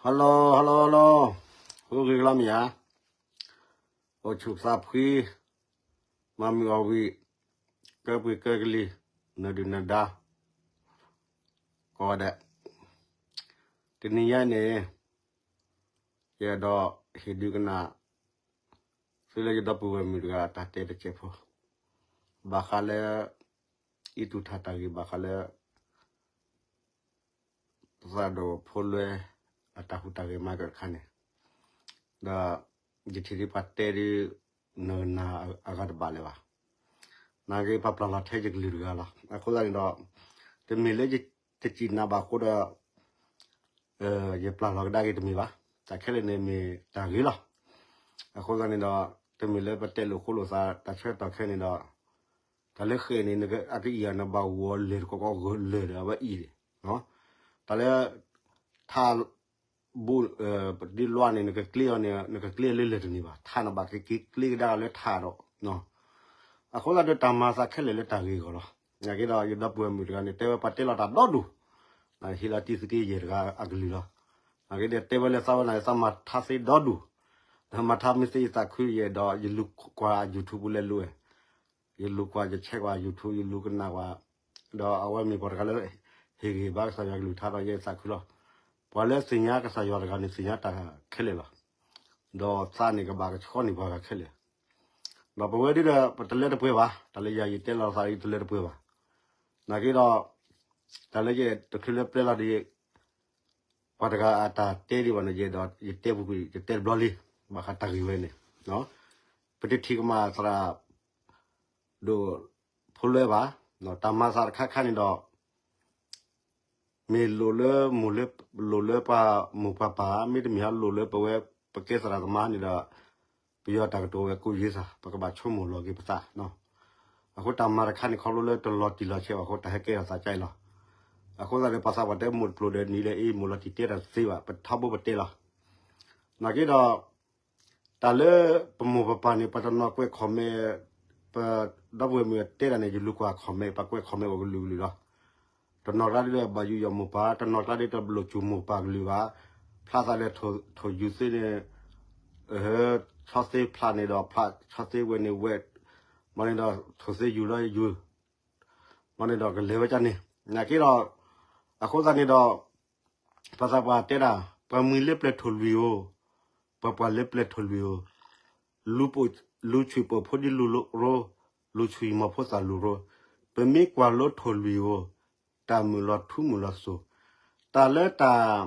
hello hello hello, ဟူဂ့ၤကလီမ့ၢ်ဧါ, အိၣ်ဆူၣ်သးဖှံ, မၤမုာ်အီၣ်ဝံၣ်, ကၢပှ့ၤကၢကလံၤ, နၢၤဒုၣ်နၢၤဒါ, ကိးဂၤဒဲး, တနံၤညါန့ၣ်, ယအဲၣ်ဒိးဟ့ၣ်ဒုးကနၣ် သုလၢယဒီပုၢ်ဝဲၢ်မုၣ်တဂၤအတၢ်တဲတစဲးဖိ, ဘၣ်ဃးလၢ အံၣ်တူၢ်ထၣ်တၢ်ဂ့ၢ်ဘၣ်ဃးလၢ ပသရၣ်ဒိၣ်ဖိလွဲ အတၢ်ဟူးတၢ်ဂဲၤမၤကၢၣ်တခါန့ၣ်, ဒီး ယထံၣ်ဒ်ပှၤတဲဒ် နကနၣ်အဂၤတဘၣ်လၢၤဘၣ်. နာ်က့ ပှၤပျၢ်လီၤထဲယကလုၢ်တဂၤလီၤ. အဃိသတးန့ၣ်ဒီး တမ့ၢ်လၢယတစံၣ်နၢ်ဘၣ်အဃိဒီး ယပျၢ်လီၤကဒါက့ၤတမ့ၢ်ဘၣ်. တၢ်ခဲလၢာ်န့ၣ်မ့ၢ်တၢ်ဂ့ၤလီၤ. အဃိသတးန့ၣ်ဒီး တမ့ၢ်လၢပတဲလိာ်ဃိလိာ်သး တၢ်ဆၢကတီၢ်ခဲန့ၣ်ဒီး တၢ်လၢဃဲးန့ၣ် အကအံၣ်အီၤန့ၣ် ဘၣ်ဂီၤလၢာ်တကီကီလၢာ်ဒီးအဝဲအံၣ်န့ၣ်, တၢ်လၢ ထး ဘူး ဒ်လွါန့ၣ် နကကျ့အီၤန့ၣ် နကကျ့လၢလၢာ်တန့ၢ်ဘၣ်. ထးန့ၣ်ဘၣ်က့ၤက့ၤကျ့ကဒါလၢထးဒီး အဃိသတးဒီးတၢ်မၤသးခဲလၢာ်လၢတၢ်ဂ့ၢ်အဂီၢ်လီၤ. နာ်က့ဒီး ယဒီပုၢ်ဝဲၢ်မုၣ်တဂၤန့ၣ် တဲဝဲပှၤတဲလီၤတၢ်ဒီဒူၣ်, ဟ့ၣ်လီၤတံၤသကိးယဲၢ်တဂၤအကလုၢ်လီၤ. နာ်က့ဒီးတဲဝဲလၢသးဝဲန့ၣ် သးမၤထါသ့ဒီဒူၣ်, မၤထါမ့ၢ်သ့ယသးခုယဲၢ်ဒီး ယလူၤကွၢ် YouTube ပူၤလဲၤလိၤဝဲ ယလူၤကွၢ် ယဆဲးကွၢ် YouTube ယလူၤကနၣ်ကွၢ်, ဒီးအဝဲမ့ၢ်ပှၤတဂၤလၢ ဟ့ၣ်ဂံၢ်ဘါကစၢ်ယွၤကလုၢ်ကထါဒီးယဲသးခုလီၤ. ပှၤလၢသ့ၣ်ညါကစၢ်ယွၤတဂၤန့ၣ် သ့ၣ်ညါတၢ်ခဲလၢာ်လီၤ. ဒီးသးန့ၣ်ကဘၣ်ကဆှီန့ၢ်ပှၤဂၤခဲလၢာ်, ဒီးပဝဲဒၣ်ဒီး ပတလၢတပှဲၤဘၣ်, တၢ်လၢယၤယတဲလီၤသးအံၤတလၢတပှဲၤဘၣ်. နာ်က့ဒီး တၢ်လၢယတချုးလၢပျဲလီၤဒီး ပှၤတဂၤအတၢ်တဲဒံးဘၣ်န့ၣ် ယဲဒီးယတဲပူၤကွံာ် ယတဲတဘျီလံ, ဘၣ်ဃးတၢ်ဂ့ၢ်ဝဲန့ၣ်, ပတထံၣ်ကမၣ်သရၣ်ဒိၣ်ဖိလွဲဘၣ်, တၢ်မၤသးတခါခါန့ၣ်ဒီး မ့ၢ်လိၣ်လၢမိၢ်လၢ လိၣ်လၢပှၤမိၢ်ပှၤပၢ် မ့တမ့ၢ်ဟီလိၣ်လၢပဝဲပကဲသရၣ်သမါန့ၣ်ဒီး ပယီၤတၢ်ကတိၤဝဲကူၣ်ယ့သး ပကဘၣ်ဆိကမိၣ်လီၤက့ၤပသး, အဃိတၢ်မၤတခါန့ၣ် ခီဖျိလၢတလီၤတံၢ်လီၤဆဲးဘၣ်အဃိ တၢ်ဟဲကဲထီၣ်သးကအံၤလီၤ. အဃိသတးဒီး ပှၤသးပှၢ်တဲမိၢ်တကျိၤဒီးနံၤလၢအံၤ မိၢ်လီၤတံၢ်တဲတၢ်တသ့ဘၣ် ပထီဘိပတဲလီၤ. နာ်က့ဒီး တၢ်လၢပမိၢ်ပပၢ်န့ၣ် ပှၤတနီၤကွဲး comment, ပဒီပုၢ်ဝဲၢ်မုၣ်တဲတၢ်န့ၣ် ယလူၤကွၢ် comment, ပှၤကွဲး comment အိၣ်ကလုာ်ကလုာ်လီၤ. တနီၤကျါဒ်ဒီးဘၣ်ယူးယီၣ်မိၢ်ပၢ်, တနီၤကျါဒ်ဒီးလိၣ်စူၢ်မိၢ်ပၢ်ကလုာ်ဘၣ်, ဖျါသးဒီးထိၣ်ယူၤသ့န့ၣ် ဆီသ့ဖျါန့ၣ်ဒီးဖျါ, ဆီသ့ဝဲန့ၣ်ဝဲ, မ့ၢ်န့ၣ်ဒီးထိၣ်သ့ယူၤလီၤယူၤ, မ့ၢ်န့ၣ်ဒီးကလဲၤဝဲကန့ၣ်, နာ်က့ဒီး အဃိသတးန့ၣ်ဒီး ပှၤသးပှၢ်တဲဒၣ် ပှၤမှံၤလၢပျဲၢ်ထိၣ်လွံၢ်ဧိၤ, ပှၤပှၢ်လၢပျဲၢ်ထိၣ်လွံၢ်ဧိၤ, လူၤပိာ်, လူၤဆံၣ်ပိာ်ဖိဒ်လူၤရိ, လူၤဆံၣ်မီၤဖိသၣ်လူၤရိ, ပမ့ၢ်ကွၢ်လိထိၣ်လွံၢ်ဧိၤ, တၢ်မုာ်လီၤထူမုာ်လီၤစိၤ, တၢ်လၢတၢ်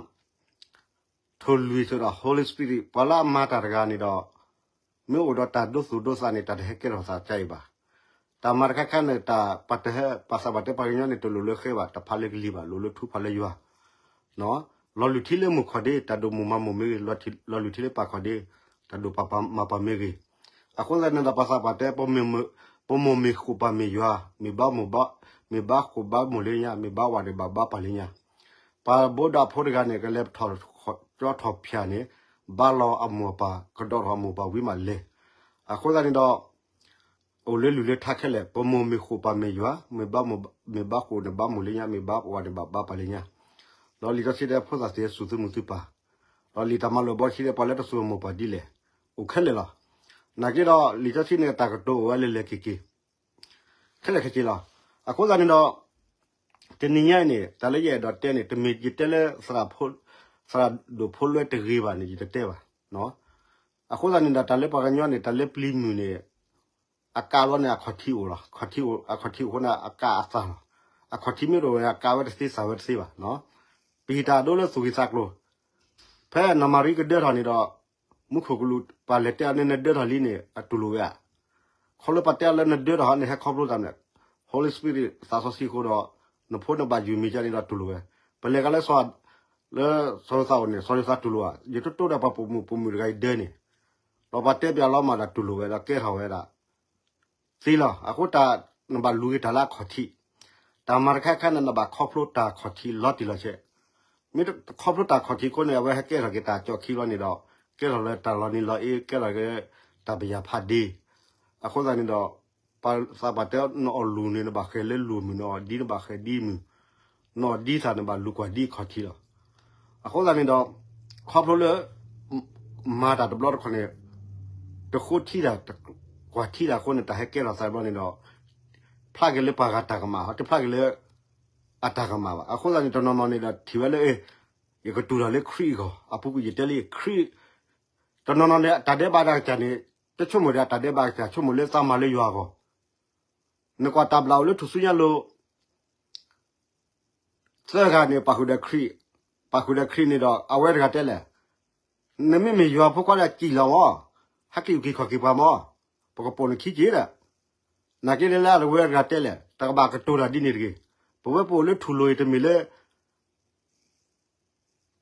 ထိၣ်လွံၢ်အသိးဒီး Holy Spirit ပှၤလၢအမၤတၢ်တဂၤန့ၣ်ဒီး မ့ၢ်အိၣ်ဒီးတၢ်ဒိသူၣ်ဒိသးန့ၣ် တၢ်တဟဲကဲထီၣ်သးကအံၤဘၣ်. တၢ်မၤတခါခါန့ၣ် တၢ်ပှၤတဟဲ ပှၤသးပှၢ်တဲပှၤကညီန့ၣ် တလိၣ်လၢဃဲဘၣ်, တဖးလၢကလံၤဘၣ်, လိၣ်လၢထူဖးလၢယွၤ လီၤလုၢ်ထံလၢမိၢ်ခီၣ်ဒ့ တၢ်ဒိၣ်မိၢ်မၤမိၢ်မ့ၢ်ဂ့ၤ, လီၤလုၢ်ထံလၢပၢ်ခီၣ်ဒ့ တၢ်ဒိၣ်ပၢ်မၤပၢ်မ့ၢ်ဂ့ၤ, အဃိသတးန့ၣ်ဒီး ပှၤသးပှၢ်တဲ ပမိၢ်မ့ၢ်ဃိာ်ပၢ်မ့ၢ်ယွၤ, မ့ၢ်ဘါမိၢ်ဘါ, မ့ၢ်ဘါဃိာ်ဘါမိၢ်လၢညါ, မ့ၢ်ဘါဝၤန့ၣ်ဘၣ်ဘါပၢ်လၢညါ, ပှၤဘိဒၣ်ဖိတဂၤန့ၣ် ကလဲၤထီၣ်ကၠီထီၣ်ဖၠၣ်န့ၣ် ဘါလီၤအမိၢ်ပၢ်, ကဒီးထီၣ်အမိၢ်ပၢ်ဝံၤမးလဲၤ, အဃိသတးန့ၣ်ဒီး အိၣ်လၢလုၢ်လၢထါခဲလၢာ်, ပမိၢ်မ့ၢ်ဃိာ်ပၢ်မ့ၢ်ယွၤ, မ့ၢ်ဘါဃိာ်န့ၣ်ဘါမိၢ်လၢညါ, မ့ၢ်ဘါဝၤန့ၣ်ဘၣ်ဘါပၢ်လၢညါ, ဒီးလံာ်စီဆှံတဲဖိသၣ်သ့ၣ်သူၣ်သုမိၢ်သုပၢ်, ဒီးလံာ်တၢ်မၤလိာ်ဘီတဆံတဲပှၤလၢတသူၣ်မိၢ်ပၢ်ဒ်လဲၣ်, အိၣ်ခဲလၢာ်လီၤ. နာ်က့ဒီး လံာ်စီဆှံန့ၣ် တၢ်ကတိၤအိၣ်ဝဲလဲၤလဲၤက့ၤက့ၤ ခဲလၢာ်ခဲဆ့လီၤ. အဃိသတးန့ၣ်ဒီး တနံၤညါအံၤန့ၣ် တၢ်လၢယအဲၣ်ဒိးတဲန့ၣ် တမ့ၢ်ယတဲလၢ သရၣ်ဒိၣ်ဖိလွဲတဂ့ၤဘၣ်န့ၣ် ယတတဲဘၣ်. အဃိသတးန့ၣ်ဒီး တၢ်လၢပှၤကညီန့ၣ် တၢ်လၢပျံၤမုၢ်န့ၣ် အကးဘျီန့ၣ် အခီၣ်ထံးအိၣ်လီၤ. အခီၣ်ထံးအိၣ်, အခီၣ်ထံးအိၣ်အဃိန့ၣ် အကးအသးလီၤ. အခီၣ်ထံးမ့ၢ်တအိၣ်ဝဲ အကးဝဲတသ့သးဝဲတသ့ဘၣ်. ပဟံးတၢ်အဒိလၢသူၣ်ဂံၢ်သးကျိၤ ဖဲနမၤရံကဒၢထီၣ်န့ၣ်ဒီး မူခိၣ်ကလူး ပှၤလဲၤတဲအီၤန့ၣ် နဒၢထီၣ်လံန့ၣ် အတူၢ်လိာ်ဝဲဧါ. ခီဖျိပှၤတဲအီၤလၢနဒၢထီၣ်န့ၣ် ဟဲခီဖျိသးန့ၣ် Holy Spirit သးစီဆှံအဃိဒီး နဖိနဘၣ်ယုၢ်မံၤကန့ၣ်ဒီးတူၢ်လိာ်ဝဲ. ပလဲၤကလၢ လၢစီၤယိၤသးအိၣ်န့ၣ် စီၤယိၤသးတူၢ်လိာ်ဧါ. ယတိၢ်တိၢ်ဒီးပှၤပိာ်မုၣ်ပိာ်မုၣ်တဂၤအံၤဒၢန့ၣ် ဒီးပှၤတဲပၠးလီၤမးဒီးတူၢ်လိာ်ဝဲဒီးကဲထီၣ်ဝဲဒၣ် သ့လီၤ. အဃိတၢ် နဘၣ်လူၤက့ၤတၢ်လၢအခီၣ်ထံး, တၢ်မၤတခါခါန့ၣ် နဘၣ်ခီဖျိတၢ်ခီၣ်ထံးလီၤတံၢ်လီၤဆဲး, မ့ၢ်ခီဖျိတၢ်ခီၣ်ထံးအဃိန့ၣ် အဝဲဟဲကဲထီၣ်က့ၤတၢ်ကၠီခံဘျီန့ၣ်ဒီး ကဲထီၣ်လၢတၢ်လီၤနံၤလီၤအ့ ကဲထီၣ်က့ၤတၢ်ပယၢ်ဖးဒ့, အဃိသတးန့ၣ်ဒီး ပှၤသးပှၢ်တဲနအီၣ်လူၤန့ၣ် နဘၣ်ဃဲၤလၢလူၤမုၢ်, နအီၣ်ဒံနဘၣ်ဃဲၤဒံမုၢ်, နအီၣ်ဒံသၣ်န့ၣ်ဘၣ်လူၤကွၢ်ဒံခီၣ်ထံးလီၤ. အဃိသတးန့ၣ်ဒီး ခီဖျိလၢ မၤတၢ်တဘျီတခီၣ်န့ၣ် တဃိထံတၢ် ကွၢ်ထံတၢ်အဃိန့ၣ် တၢ်ဟဲကဲထီၣ်သးတဘျီန့ၣ်ဒီး ဖျါက့ၤလၢပှၤဂၤတၢ်ကမၣ် တဖျါက့ၤလၢ အတၢ်ကမၣ်ဘၣ်. အဃိသတးန့ၣ် တနီၤနီၤန့ၣ်ဒီးထံၣ်ဝဲလၢ ယကတူၢ်တၢ်လၢခရံာ်အဂီၢ် အပူၤကွံာ်ယတဲလၢခရံာ် တနီၤနီၤန့ၣ် အတၢ်ဒဲးဘးတၢ်ကစၢ်န့ၣ် တဆိကမိၣ်ဒီးအတၢ်ဒဲးဘးတၢ်ကစၢ် ဆိကမိၣ်လၢသးမၤလၢယွၤအဂီၢ် နကွၢ်တၢ်ဘျၣ်အိၣ်လၢထူၣ်စုညါလိၤ သၢဂၤန့ၣ် ပာ်ဃုာ်ဒီးခရံာ်, ပာ်ဃုာ်ဒီးခရံာ်န့ၣ်ဒီး အဝဲတဂၤတဲလဲၣ်, နမ့မ့ၢ်ယွၤဖိခွါဒီးစံၣ်လီၤမၢ်, ဟဲက့ၤအုၣ်က့ၤခီၣ်က့ၤပှၤမၢ်, ပကပိာ်နခံက့ၤဒီး, နာ်က့လၢအဝဲတဂၤတဲလဲၣ်, တကဘၣ်ကတိၤတၢ်ဒ်န့ၣ်တဂ့ၤ, ပဝဲပအိၣ်လၢထူၣ်လိၤအံၤတမ့ၢ်လၢ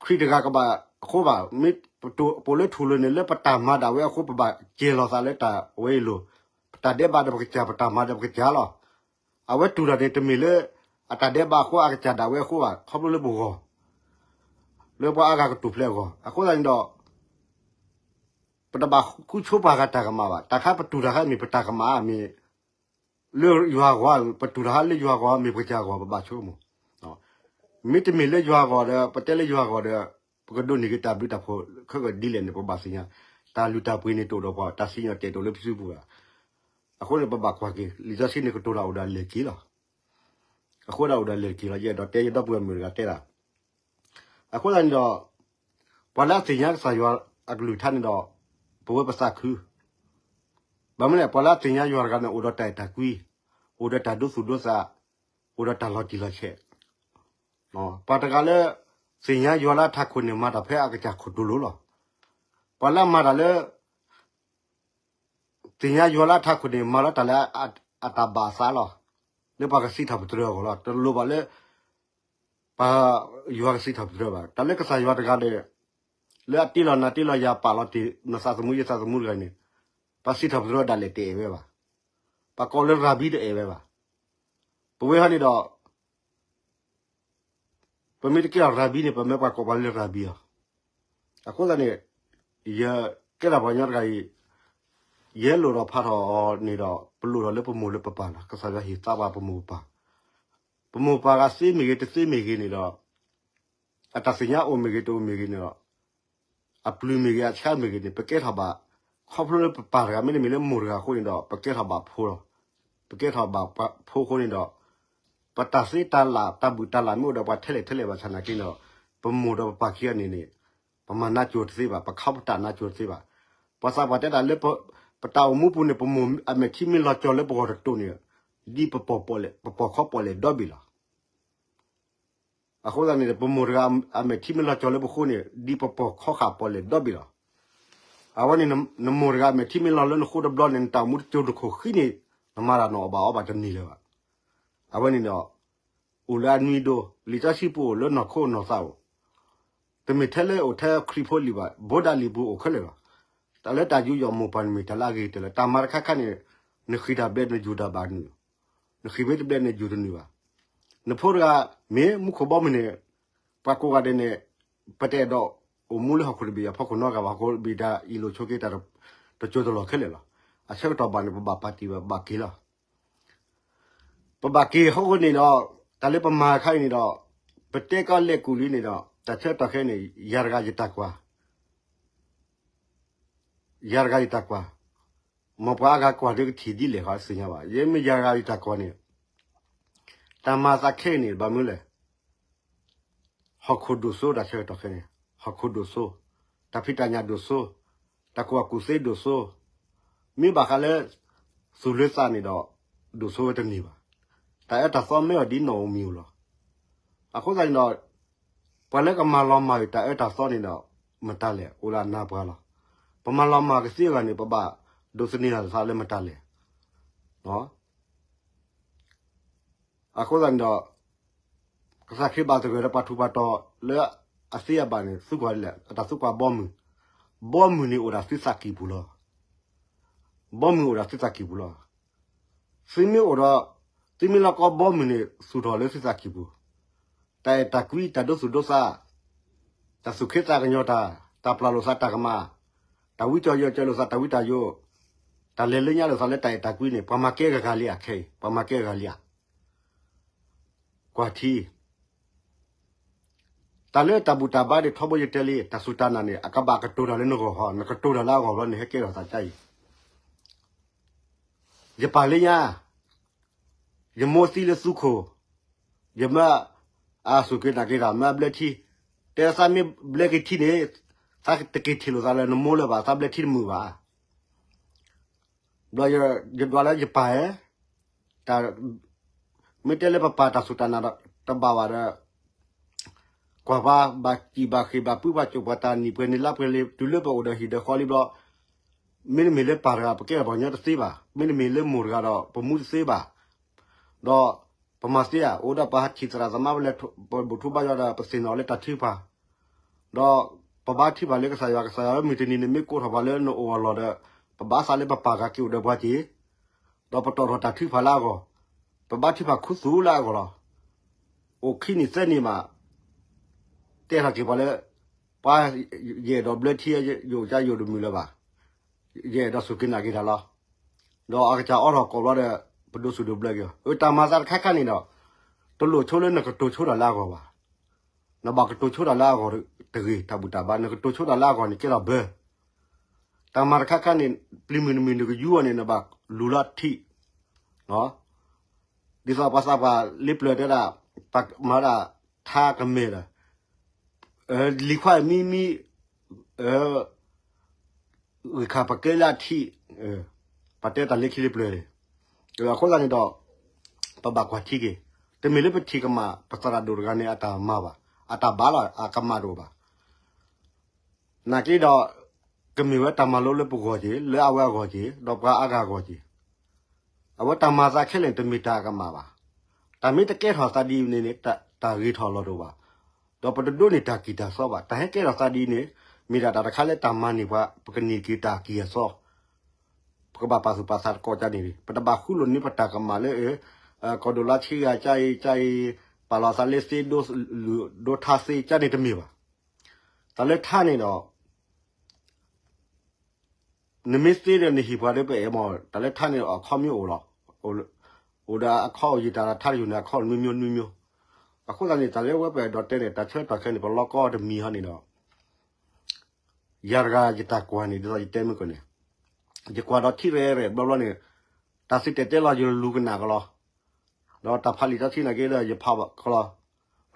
ခရံာ်တဂၤကဘၣ်အဃိဘၣ်, မ့ၢ်ပအိၣ်လၢထူၣ်လိၤန့ၣ် လၢပတၢ်မၤဒၣ်ဝဲအဃိ ပဘၣ်ကဲၤလီၤသးလၢတၢ်ဝဲအံၤလိၤ, ပတၢ်ဒဲးဘးဒီးပကစၢ် ပတၢ်မၤဒီးပကစၢ်လီၤ. အဝဲတူၢ်တၢ်န့ၣ် တမ့ၢ်လၢ အတၢ်ဒဲးဘးအဃိ အကစၢ်ဒၣ်ဝဲအဃိဘၣ်, ခီဖျိလၢပဂီၢ်, လၢပှၤအါဂၤကတူၢ်ဖျဲးအဂီၢ်, အဃိသတးန့ၣ်ဒီး ပတဘၣ်ဃုဆိပှၤဂၤတၢ်ကမၣ်ဘၣ်, တၢ်ခါပတူၢ်တၢ်ခါမ့ၢ်ပတၢ်ကမၣ်မ့ၢ် လၢယွၤအဂီၢ်, ပတူၢ်တၢ်ခါလၢယွၤအဂီၢ် မ့ၢ်ပကစၢ်အဂီၢ် ပဘၣ်ဆိကမိၣ်, မ့တမ့ၢ်လၢယွၤအဂီၢ်ဒီး ပတဲလၢယွၤအဂီၢ်ဒီး ပကဒိးန့ၢ်က့ၤတၢ်ဘျုးတၢ်ဖှိၣ်ခဲကဒ်လဲၣ်န့ၣ် ပဘၣ်သ့ၣ်ညါ, တၢ်လုၢ်တၢ်ပှ့ၤန့ၣ်တအိၣ်ဒီးပှၤ, တၢ်စံၣ်ညီၣ်တဲာ်တအိၣ်လၢပစုပူၤဘၣ်. အဃိန့ၣ် ပဘၣ်ကွၢ်က့ၤ လံာ်စီဆှံန့ၣ် ကတိၤတၢ်အိၣ်ဒီးအလၢၢ်က့ၤလီၤ. အဃိဒၣ်အိၣ်ဒီးအလၢၢ်က့ၤလီၤ, ယအဲၣ်ဒိးတဲယဒီပုၢ်ဝဲၢ်မုၣ်တဂၤတဲဒၣ် အဃိသတးန့ၣ်ဒီး ပှၤလၢအသ့ၣ်ညါကစၢ်ယွၤအကလုၢ်ကထါန့ၣ်ဒီး ပဝဲပသးခု, ဘၣ်မနုၤလဲၣ် ပှၤလၢအသ့ၣ်ညါယွၤတဂၤန့ၣ် အိၣ်ဒီးတၢ်အဲၣ်တၢ်ကွံ, အိၣ်ဒီးတၢ်ဒိသူၣ်ဒိသး, အိၣ်ဒီးတၢ်လီၤတံၢ်လီၤဆဲး, ပှၤတဂၤလၢ သ့ၣ်ညါယွၤလၢအထးခိၣ်န့ၣ် မၤတၢ်ဖဲအကစၢ်ခိၣ်တိလိၤလီၤ. ပှၤလၢအမၤတၢ်လၢ သ့ၣ်ညါယွၤလၢအထးခိၣ်န့ၣ် မၤလီၤတၢ်လၢအတၢ်ဘၣ်အသးလီၤ. လၢပှၤကစံးထီၣ်ပတြၢၤအဂီၢ်လီၤ. တလိၣ်ဘၣ်လၢ ပှၤယွၤကစံးထီၣ်ပတြၢၤဘၣ်. တၢ်လၢကစၢ်ယွၤတဂၤန့ၣ် လၢအတ့လီၤနၤတ့လီၤယၤ ပာ်လီၤတ့ၢ်နသးသမူယသးသမူတဂၤန့ၣ် ပှၤစံးထီၣ်ပတြၢၤဒၣ်လဲာ်တအဲၣ်ဝဲဘၣ်. ပှၤကိးလၢရၤဘံတအဲၣ်ဝဲဘၣ်. ပဝဲဟီန့ၣ်ဒီး ပမ့ၢ်တကဲထီၣ်ရၤဘံန့ၣ် ပမ့ၢ်ပှၤကိးပှၤလၢရၤဘံလီၤ. အဃိသတးန့ၣ် ယကဲထီၣ်ပှၤကညီတဂၤအံၤ ယဲလိာ်ဒီးဖးထီၣ်အီၤန့ၣ်ဒီး ပလိၣ်ထီၣ်လၢပမိၢ်လၢပပၢ်လီၤ. ကစၢ်ယွၤဟ့ၣ်သါပှၤပမိၢ်ပပၢ်, ပမိၢ်ပၢ်ဂၤသ့မ့ၢ်ဂ့ၤ တသ့မ့ၢ်ဂ့ၤန့ၣ်ဒီး အတၢ်သ့ၣ်ညါအိၣ်မ့ၢ်ဂ့ၤ တအိၣ်မ့ၢ်ဂ့ၤန့ၣ်ဒီး အပျုၤမ့ၢ်ဂ့ၤ အဆါမ့ၢ်ဂ့ၤန့ၣ် ပကဲထီၣ်ဘၣ် ခီဖျိလၢပပၢ်တဂၤ မ့တမ့ၢ်လၢမိၢ်တဂၤအဃိန့ၣ်ဒီး ပကဲထီၣ်ဘၣ်ဖိလီၤ. ပကဲထီၣ်ဘၣ်ဖိအဃိန့ၣ်ဒီး ပတၢ်သ့တၢ်လၢ် တၢ်ဘူၣ်တၢ်လၢ်မ့ၢ်အိၣ်ဒီးပှၤထဲလဲၣ်ထဲလဲၣ်ဘၣ်ဆၣ်နာ်က့န့ၣ်ဒီး ပမိၢ်ဒီးပပၢ်ခံဂၤန့ၣ်န့ၣ် ပမၤနးကိၤတသ့ဘၣ်, ပခီပတာ်နးကိၤတသ့ဘၣ်. ပှၤသးပှၢ်တဲတၢ်လၢ ပတၢ်အိၣ်မူပူၤန့ၣ် ပမိၢ်အမဲာ်ထံမ့ၢ်လီၤကၠီၤလၢပဂီၢ်တတိာ်န့ၣ် ဒ်ပပိာ်ခီပိာ်လဲၢ်ဒီဘ့ၣ်လီၤ. အဃိသတးန့ၣ် ပမိၢ်တဂၤအမဲာ်ထံမ့ၢ်လီၤကၠီၤလၢပဃိန့ၣ် ဒ်ပပိာ်ခီဃာ်ပိာ်လဲၢ်ဒီဘ့ၣ်လီၤ. အဝဲန့ၣ် နမိၢ်တဂၤအမဲာ်ထံမ့ၢ်လီၤလၢနဃိတဘျီန့ၣ် နတၢ်အိၣ်မူတကၠိတခိၣ်ဃံန့ၣ် နမၤတၢ်နအီၣ်ဘၣ်အီဘၣ်တန့ၢ်လၢၤဘၣ်. အဝဲန့ၣ်ဒီး အိၣ်လၢအနွံဒိ လံာ်စီဆှံပူၤအိၣ်လၢနီၢ်ခိနီၢ်သးအိၣ်, တမ့ၢ်ထဲလၢအိၣ်ထဲခရံာ်ဖိလံၤဘၣ်, ဘိဒၣ်လံာ်ပူၤအိၣ်ခဲလၢာ်လီၤ. တၢ်လၢတၢ်ယူးယီၣ်မိၢ်ပၢ်န့ၣ်မ့ၢ်တၢ်လၢအဂ့ၤကတၢၢ်လီၤ. တၢ်မၤတခါခါန့ၣ် နဃံၢ်တၢ်ဘျဲးနယူၤတၢ်ဘၣ်နုာ်, နဃံၢ်မ့ၢ်တဘျဲးနယူၤတနုာ်ဘၣ်. နဖိတဂၤ မ့ၢ်မူခိၣ်ဘီမုၢ်န့ၣ် ပှၤကိးဂၤဒဲးန့ၣ် ပတအဲၣ်ဒိးအိၣ်မူလၢဟီၣ်ခိၣ်တဘ့ၣ်အဖီခိၣ်နီတဂၤဘၣ်, ဟီၣ်ခိၣ်တဘ့ၣ်တၢ်အ့ၣ်လိာ်ဆိးက့တၢ်တစိၤတလီၢ်ခဲလၢာ်လီၤ. အဆၢကတီၢ်ဘၣ်န့ၣ် ပဘၣ်ပာ်တံၢ်ဘၣ် ပဘၣ်က့ၤလီၤ. ပဘၣ်က့ၤအဃိန့ၣ်ဒီး တၢ်လၢပမၤအခါအံၤန့ၣ်ဒီး ပတဲကီလဲၤကူၣ်လံန့ၣ်ဒီး တၢ်ဆၢကတီၢ်ခဲအံၤန့ၣ် ယၤတဂၤယတၢ်ကွၢ် ယၤတဂၤယတၢ်ကွၢ်, မ်ပှၤအါဂၤကွၢ်ဒီးကထံၣ်ဒ်လဲၣ်ဃီသ့ၣ်ညါဘၣ်. ယဲမ့ၢ်ယၤတဂၤယတၢ်ကွၢ်န့ၣ် တၢ်မၤသးခဲအံၤန့ၣ် ဘၣ်မနုၤလဲၣ် ဟီၣ်ခိၣ်ဒိၣ်စိတၢ်ဆၢကတီၢ်ခဲအံၤန့ၣ် ဟီၣ်ခိၣ်ဒိၣ်စိ, တၢ်ဖံးတၢ်ညၣ်ဒိၣ်စိ, တၢ်ကူၣ်ဘၣ်ကူၣ်သ့ဒိၣ်စိ, မ့ၢ်ဘၣ်ဃးလၢ သူၣ်လၢသးန့ၣ်ဒီး ဒိၣ်စိဝဲတန့ၢ်ဘၣ်. တၢ်အၢတၢ်သီမ့ၢ်အိၣ်ဒ်နီၢ်ဧိၤမံၤဧိၤလီၤ. အဃိသတးန့ၣ်ဒီး ပှၤလၢကမၤလီၤမၢ်အီၤတၢ်အၢတၢ်သီန့ၣ်ဒီး မတၤလဲၣ် အိၣ်လၢအနါပှၤလီၤ. ပမၤလီၤမၢ်ကသ့အဂၤန့ၣ် ပဘၣ်ဒိးသန့ၤလီၤသးလၢမတၤလဲၣ်. အဃိသတးန့ၣ်ဒီး ကစၢ်ခရံာ်ဘၣ်သဂၢၢ်ဒီးပှၤထူးပှၤတီၤလၢအသ့အဘၣ်န့ၣ် သုကွၢ်ဒ်လဲၣ်, အတၢ်သုကွၢ်ဘီမုၢ်, ဘီမုၢ်န့ၣ်အိၣ်ဒီးသုသးကံၢ်ပူၤလီၤ. ဘီမုၢ်အိၣ်ဒီးသုသးကံၢ်ပူၤလီၤ. သုမ့ၢ်အိၣ်ဒီး သုမ့ၢ်လီၤကီဘီမုၢ်န့ၣ် သူၣ်ထီၣ်လၢသုသးကံၢ်ပူၤ, တၢ်အဲၣ်တၢ်ကွံ တၢ်ဒိသူၣ်ဒိသး, တၢ်သူၣ်ခ့သးကညီၤတၢ်, တၢ်ပျၢ်လိာ်သးတၢ်ကမၣ်, တၢ်ဝံကၠီၤယိာ်ကၠီၤလိာ်သးတၢ်ဝံတၢ်ယိာ်, တၢ်လဲၤလၢညါလိာ်သးလၢတၢ်အဲၣ်တၢ်ကွံန့ၣ် ပှၤမၤကဲဂၤဂၤလံဧါခဲအံၤ, ပှၤမၤကဲဂၤဂၤလံဧါ. ကွၢ်ထံ တၢ်လၢတၢ်ဘူၣ်တၢ်ဘါန့ၣ် ထီဘိယတဲလံ တၢ်စူၢ်တၢ်နာ်န့ၣ် အကဘၣ်ကတိၤတၢ်လၢနဂီၢ်ဟီ, နကတိၤတၢ်လၢအဂီၢ်ဘျီန့ၣ် ဟဲကဲထီၣ်သးကါအံၤ ယပာ်လၢညါ, ယမိၢ်သံလၢသူခိၣ်, ယမၢအစူၢ်က့ၤနာ်က့ၤတၢ် မၢအဘျၢထံ, တဲသးမ့ၢ်ဘျၢက့ၤထံန့ၣ်, သးတက့ၤထံၣ်လိာ်သးလၢနမိၢ်လၢၤဘၣ်, သးဘျၢထံတမုာ်ဘၣ်. ဘျီယဒွးလၢယပာ်ဧါ, တၢ်, မ့ၢ်တဲလၢပပာ်တၢ်စူၢ်တၢ်နာ်တဘၣ်ဘၣ်ဒီး ကွၢ်ပှၤဘၣ်စံၣ်ဘၣ်ဃ့ၣ်ဘၣ်ပုၢ်ဘၣ်ကၠိၣ်ပှၤတၢ်နံၣ်ပှဲၤနံၣ်လါပှဲၤလံ တုၤလၢပအိၣ်ဒီးဟံၣ်ဒီးဃီလံဘျီ, မ့တမ့ၢ်လၢပၢ်တဂၤ ပကဲထီၣ်ပှၤကညီတသ့ဘၣ်, မ့တမ့ၢ်လၢမိၢ်တဂၤဒီးပမူတသ့ဘၣ်. ဒီးပမၤသ့ဧါ, အိၣ်ဒီးပဟးထံၣ်သရၣ်သမါ ပလဲၤပဘူၣ်ထူဘါယွၤဒီး ပသ့ၣ်နီၣ်လၢတၢ်ထုကဖၣ်, ဒီးပဘါထုကဖၣ်လၢကစၢ်ယွၤ, ကစၢ်ယွၤမ့ၢ်တနံၤန့ၣ်မ့ၢ်ကိးထီၣ်ပှၤလၢနအိၣ်အလီၢ်ဒီး ပဘၣ်သးလၢပပၢ်တဂၤက့ၤအိၣ်ဒီးပှၤက့ၤ, ဒီးပတီၢ်ထီၣ်တၢ်ထုကဖၣ်လၢအဂီၢ်, ပဘါထုကဖၣ်ခူသူၣ်လၢအဂီၢ်လီၤ. အိၣ်ခံနံၣ်သၢနံၣ်မး တဲထီၣ်က့ၤပှၤလၢ ပှၤယအဲၣ်ဒိးဘျၢထံ ယအိၣ်ကါယအိၣ်တမုာ်လၢၤဘၣ်, ယအဲၣ်ဒိးစူၢ်က့ၤနာ်က့ၤတၢ်လီၤ. ဒီးအကစၢ်အိးထီၣ်ကိးဘျီဒီး ပဒိးစူၢ်ဒိးဘျၢက့ၤအီၤ. အတၢ်မၤသးတခါခါန့ၣ်ဒီး တလိၣ်ဆိလၢနကတိၤဆိတၢ်လၢအဂီၢ်ဘၣ်. နဘၣ်ကတိၤဆိတၢ်လၢအဂီၢ်တဂ့ၤ, တၢ်ဘူၣ်တၢ်ဘါ နကတိၤဆိတၢ်လၢအဂီၢ်န့ၣ်ကဲထီၣ်ဘၢ တၢ်မၤတခါခါန့ၣ် ပျံၤမုၢ်တမုၢ်နကယူအီၤန့ၣ် နဘၣ်လူၤလၢထံး, ဒ်သိးပှၤသးပှၢ်လ့ပျၢၤတဲဒၣ်, ပမၤဒၣ်ထါကမဲာ်ဒီး, လံၤခွါမံမံ, ဂံၢ်ခါပကဲလၢအထံး, ပတဲတၢ်လၢခံလ့ပျၢၤန့ၣ်, အဃိသတးန့ၣ်ဒီး ပဘၣ်ကွၢ်ထံက့ၤ, တမ့ၢ်လၢပထံၣ်ကမၣ် ပသရၣ်ဒိၣ်တဂၤန့ၣ် အတၢ်မၤဘၣ်, အတၢ်ဘၣ်လီၤ အကမၣ်တအိၣ်ဘၣ်. နာ်က့ဒီး ကမ့ၢ်ဝဲတၢ်မၤလိလၢပဂီၢ်က့ၤ, လၢအဝဲအဂီၢ်က့ၤ, ဒီးပှၤအါဂၤအဂီၢ်က့ၤ, အဝဲတၢ်မၤသးခဲလၢာ်န့ၣ် တမ့ၢ်တၢ်အကမၣ်ဘၣ်. တၢ်မ့ၢ်တကဲထီၣ်သးဒ်အံၤန့ၣ်န့ၣ် တၢ်ဂ့ၤထီၣ်လီၤတအိၣ်ဘၣ်. ဒီးပတဒိးန့ၢ်တၢ်ကံၢ်တၢ်စီဘၣ်. တၢ်ဟဲကဲထီၣ်သးဒ်အံၤန့ၣ် မ့ၢ်ဒၣ်တၢ်တခါလၢတၢ်မၤန့ၢ်ပှၤ ပကန့ၢ်က့ၤတၢ်ကံၢ်အစီ ပကဘၣ်ပာ်သူၣ်ပာ်သးတကီၢ်ကန့ၣ်, ပတဘၣ်ဃူလိာ်န့ၢ်ပတၢ်ကမၣ်လၢ ကီၢ်ဒိၣ်လါဆံဂၤကါအံၤကါအံၤ, ပာ်လီၤသးလၢသ့ဒိ, ဒိထါသ့ကါန့ၣ်တမ့ၢ်ဘၣ်. တၢ်လၢထါန့ၣ်ဒီး နမ့ၢ်သ့ဒီးနဟံၣ်ပှၤဒီးပအဲၣ်မး, တၢ်လၢထါန့ၣ်အခီပညီအိၣ်လီၤ. အိၣ်ဒီးအခီအိၣ်ယံာ်တၢ်ထါတယုၢ်န့ၣ် အခီနွံမျိုးနွံမျိုး. အဃိသတးန့ၣ် တၢ်လၢဝဲပအဲၣ်ဒိးတဲန့ၣ် တၢ်ဆၢကတီၢ်ခဲအံၤန့ၣ် ပလီၢ်ကီတမံၤဟီန့ၣ်ဒီး ယၤတဂၤယတၢ်ကွၢ်န့ၣ် ဒ်သိးယတဲမုၢ်ကီၢ်န့ၣ်, ယကွၢ်ဒီးထံရဲၣ်ရဲၣ်ဘျီဘျီန့ၣ်, တၢ်သုးတဲာ်တဲလီၤယလူၤကနၣ်ကလီၤ. ဒီးတၢ်ဖးလံာ်စီဆှံနာ်က့ဒီးယဖးဘၣ်ကလီၤ. ဒီ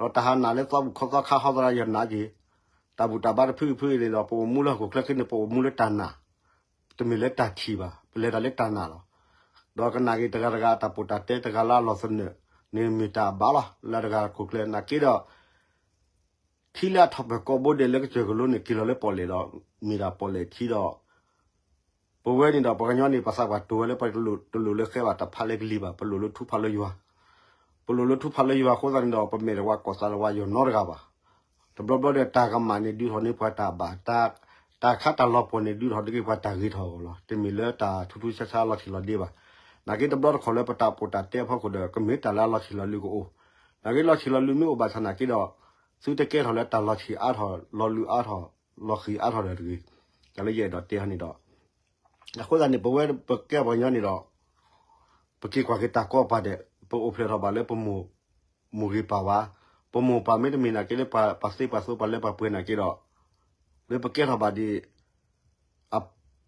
းတၢ်ဟးနၣ်လၢသီဘူၣ်ခီသီခါဟီသရၣ်ယနာ်က့ၤ, တၢ်ဘူၣ်တၢ်ဘါတဖုဖုန့ၣ်ဒီး ပအိၣ်မူလၢဟီၣ်ခိၣ်ချၢခဲန့ၣ် ပအိၣ်မူလၢတၢ်နာ်, တမ့ၢ်လၢတၢ်ထံၣ်ဘၣ်, ပလဲၤတၢ်လၢတၢ်နာ်လီၤ. ဒီးကနၣ်က့ၤတဂၤတဂၤတၢ်ပိာ်တၢ်တဲတဂၤလၢအလီၢ်သနၢၣ်န့ၣ် မ့ၢ်တၢ်အဘၣ်လီၤ လၢတဂၤခိၣ်ချၢနာ်က့ဒီး ထံလၢအထီၣ်ပၢၢ်ကိးဘိဒဲးလၢကစၢၢ်ကလိန့ၣ် က့ၤလီၤလၢပီၣ်လဲၣ်ဒီး မ့ၢ်ဒၣ်ပီၣ်လဲၣ်ထံဒီး ပဝဲန့ၣ်ဒီးပှၤကညီန့ၣ် ပသးပှၢ်တိၤဝဲလၢပှၤတလိၣ်လၢဃဲဘၣ်တၢ်ဖးလၢကလံၤဘၣ်, ပလိၣ်လၢထူဖးလၢယွၤ, ပလိၣ်လၢထူဖးလၢယွၤအဃိသတးန့ၣ်ဒီး ပမဲာ်တဝါကီၢ်သးလဝါယွၤနီတဂၤဘၣ်. တဘျီဘျီဒီးတၢ်ကမၣ်န့ၣ် ဒုးထီၣ်န့ၢ်ပှၤတၢ်ဘၣ်, တၢ်ခါတၢ်လီၤပှီၢ်န့ၣ် ဒုးထီၣ်န့ၢ်က့ၤပှၤတၢ်ဂ့ၤထီၣ်အဂီၢ်လီၤ. တမ့ၢ်လၢတၢ်ထူးထူးဆါဆါလီၤထံးလီၤဒ့ဘၣ်. နာ်က့တဘျီတခီၣ်လၢပတၢ်ပိာ်တၢ်တဲအဖီခိၣ်ဒီး ကမ့ၢ်တၢ်လၢအလီၤထံးလီၤဒ့ကအိၣ်, နာ်က့လီၤထံးလီၤဒ့မ့ၢ်အိၣ်ဘၣ်ဆၣ်နာ်က့ဒီး သုတကဲထီၣ်လၢတၢ်လီၤထံးအါထီၣ် လီၤလူၤအါထီၣ် လီၤဃံၤအါထီၣ်ဒီးတဂ့ၤ, တၢ်လၢယအဲၣ်ဒိးတဲဟီန့ၣ်ဒီး အဃိသတးန့ၣ် ပဝဲပကဲပှၤကညီန့ၣ်ဒီး ပက့ၤကွၢ်က့ၤတၢ်ကီပၤဒဲး ပအိၣ်ဖျဲၣ်ထီၣ်ဘၣ်လၢပမိၢ်ဂ့ၤပၢ်ဝါ, ပမိၢ်ပၢ်မ့တမ့ၢ်နာ်က့လၢပှၤသ့ပှၤသိပှၤလၢပှၤပှဲၤနာ်က့ဒီး လၢပကဲထီၣ်ဘၣ်ဒ်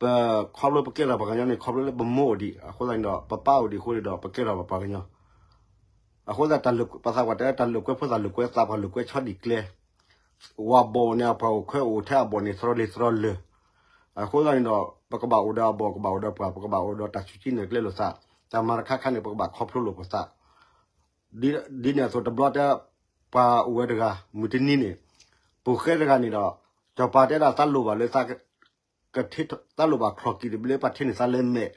ပခီဖျိပကဲထီၣ်ပှၤကညီန့ၣ် ခီဖျိလၢပမိၢ်အိၣ်ဒံးအဃိသတးန့ၣ်ဒီး ပပၢ်အိၣ်ဒံးအဃိန့ၣ်ဒီး ပကဲထီၣ်ဘၣ်ပှၤကညီ အဃိသတး ပသးပှၢ်တဲတၢ်လိာ်ကွဲဖိသၣ်လိာ်ကွဲသးပှၢ်လိာ်ကွဲဆီဒံၣ်ကျဲ, ဝၤဘီၣ်န့ၣ် အပှၤအိၣ်ခွဲးအိၣ်ထဲအဘီၣ်န့ၣ် သရီလ့ၤသရီလၢာ်, အဃိသတးန့ၣ်ဒီး ပကဘၣ်အိၣ်ဒီးအဘီၣ် ကဘၣ်အိၣ်ဒီးပှၤ ပကဘၣ်အိၣ်ဒီးတၢ်ဆူၣ်ကံနဲၣ်ကျဲလိာ်သး, တၢ်မၤတခါခါန့ၣ် ပကဘၣ်ခီဖျိလိာ်ပသး ဒ်န့ၣ်အသိးတဘျီတဲ ပှၤအိၣ်ဝဲတဂၤ မုၢ်တနံၤန့ၣ် ပိာ်ဃဲတဂၤန့ၣ်ဒီး စီၤပၤတဲဒၣ်သးလိၣ်ဘၣ်လၢ သးလိၣ်ဘၣ်ချီၣ်ကံၢ်တဘျီပှၤထ့န့ၢ်သးလၢမဲာ်,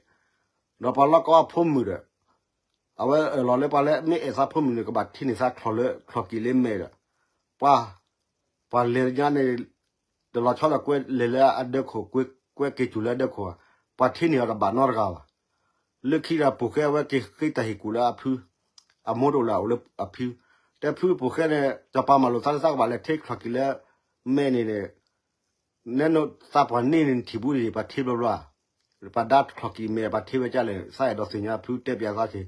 ဒီးပှၤလီၢ်ကီအဖိမုၣ်ဒီး အဝဲအၢၣ်လီၤလၢပှၤလၢမ့ၢ်အဲၣ်သးဖိမုၣ်န့ၣ် ကဘၣ်ထ့န့ၢ်သးချီၣ်လၢချီၣ်ကံၢ်လၢမဲာ်ဒီး ပှၤ ပှၤလဲၤညါန့ၣ် တလီၤဆီလီၤကွဲလဲၤလၢအဒၢခိၣ် ကွဲက့ၤစူၤလၢအဒၢခိၣ်, ပှၤထ့န့ၢ်အီၤတဘၣ်နီတဂၤဘၣ်. လၢခံဒီးပိာ်ဃဲအဝဲက့ၤဃ့တၢ်ဟ့ၣ်ကူၣ်လၢအဖု, အမိၢ်တအိၣ်လၢအအိၣ်လၢအဖု, တဲဖုပိာ်ဃဲန့ၣ် စီၤပၤမၤလိာ်သးလၢသးကဘၣ်လဲၤထ့ချီၣ်ကံၢ်လၢမဲာ်န့ၣ်န့ၣ် နဲနသးပှၢ်န့ၢ်န့ၣ်ထံၣ်ဘူးဒံး ပှၤထ့ဘျီဘျီ, ပှၤဒါချီၣ်ကံၢ်မဲာ် ပှၤထ့ဝဲကၢ်လဲၣ် သးအဲၣ်ဒိးသ့ၣ်ညါအဖုတဲပၠးသးက့ၤ,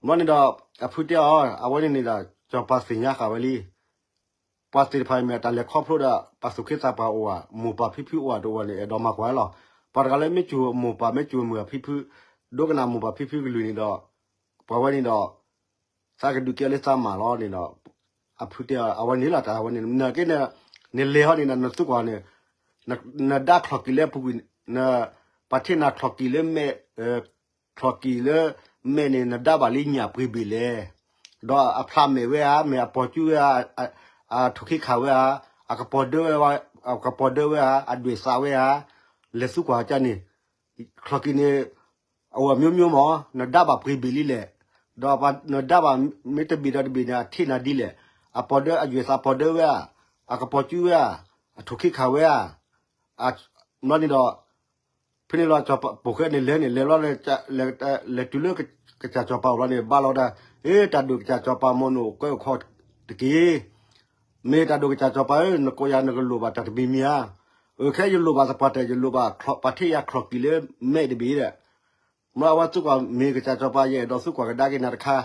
ဘျီန့ၣ်ဒီး အဖုတဲအီၤ အဝဲန့ၣ်န့ၣ်ဒီး စီၤပၤသ့ၣ်ညါဃာ်ဝဲလံ ပှၤသ့ၣ်တဖၣ်မ့ၢ်တၢ်လဲၤခီဖျိဒီး ပှၤသူၣ်က့သးပှၢ်အိၣ်ဧါ, မိၢ်ပၢ်ဖံဖုအိၣ်ဧါတအိၣ်န့ၣ် အဲၣ်ဒိးမၤကွၢ်လီၤ. ပှၤတဂၤလၢမ့ၢ်စူၢ်မိၢ်ပၢ် မ့ၢ်စူၢ်မုၢ်ဖံဖု, ဒိကနၣ်မိၢ်ပၢ်ဖံဖုကလုၢ်န့ၣ်ဒီး ပှၤဝဲန့ၣ်ဒီး သးကဒုးကဲလၢသးမၤလီၤန့ၣ်ဒီး အဖုတဲအီၤ အဝဲန့ၣ်လီၤ တၢ်ဝဲန့ၣ် နကဲန့ၣ် နလဲၤဟီန့ၣ်ဒီး နသုကွၢ်န့ၣ် နဒါချီၣ်ကံၤလၢအပူၤကွံာ်, ပှၤထံၣ်နၤချီၣ်ကံၤလၢမဲး, ချီၣ်ကံၤလၢမဲးန့ၣ် နဒါဘၣ်လံညၣ်ပှ့ၤဘ့ၣ်လဲၣ်, ဒီးအဖျါမဲာ်ဝဲဧါ, မ့ၢ်အပိာ်ကၠူဝဲဧါ, အထိၣ်ခ့ခးဝဲဧါ, အကပီၤဒၢဝဲ, အကပီၤဒၢဝဲဧါ, အဒွဲၣ်သးဝဲဧါ, လဲၤသုကွၢ်ကန့ၣ် ချီၣ်ကံၤန့ၣ် အဝဲမျိုးမျိုးမး နဒါဘၣ်ပှ့ၤဘ့ၣ်လံလဲၣ်, ဒီးနဒါဘၣ်မ့ၢ်တဘ့ၣ်ဒီးတဘ့ၣ်န့ၣ် အထံၣ်နၤဒ်လဲၣ်, အပီၤဒၢ အယွဲၢ်သးပီၤဒၢဝဲဧါ, အကပီၤကၠူဝဲဧါ, အထိၣ်ခ့ခးဝဲဧါ, ဘျီန့ၣ်ဒီး ဖဲန့ၣ်လီၤ ပိာ်ဃဲန့ၣ်လဲၤန့ၣ် လဲၤလီၤ လဲၤတုၤလၢကစၢ်စီၤပၤအိၣ်လီၤန့ၣ် ဘါလီၤတၢ်, အ့ တၢ်ဒိၣ်ကစၢ်စီၤပၤမ့ၢ်နအိၣ်ကဲအိၣ်ခီတက့ၢ် မ့ၢ်တၢ်ဒိၣ်ကစၢ်စီၤပၤဧၢ, နကိးယၤနကလိၣ်ဘၣ်တၢ်တမံၤမံၤဧါ, အခဲယလိၣ်ဘၣ်သပှၢ်တၢၢ် ယလိၣ်ဘၣ်ပှၤထံၣ်ယၤချီၣ်ကံၤလၢမဲးတဘ့ၣ်ဒီး, မ့ၢ်အဝဲသုကွၢ်မ့ၢ်ကစၢ်စီၤပၤ ယအဲၣ်ဒိးသုကွၢ်ကဒါက့ၤနၤတခါ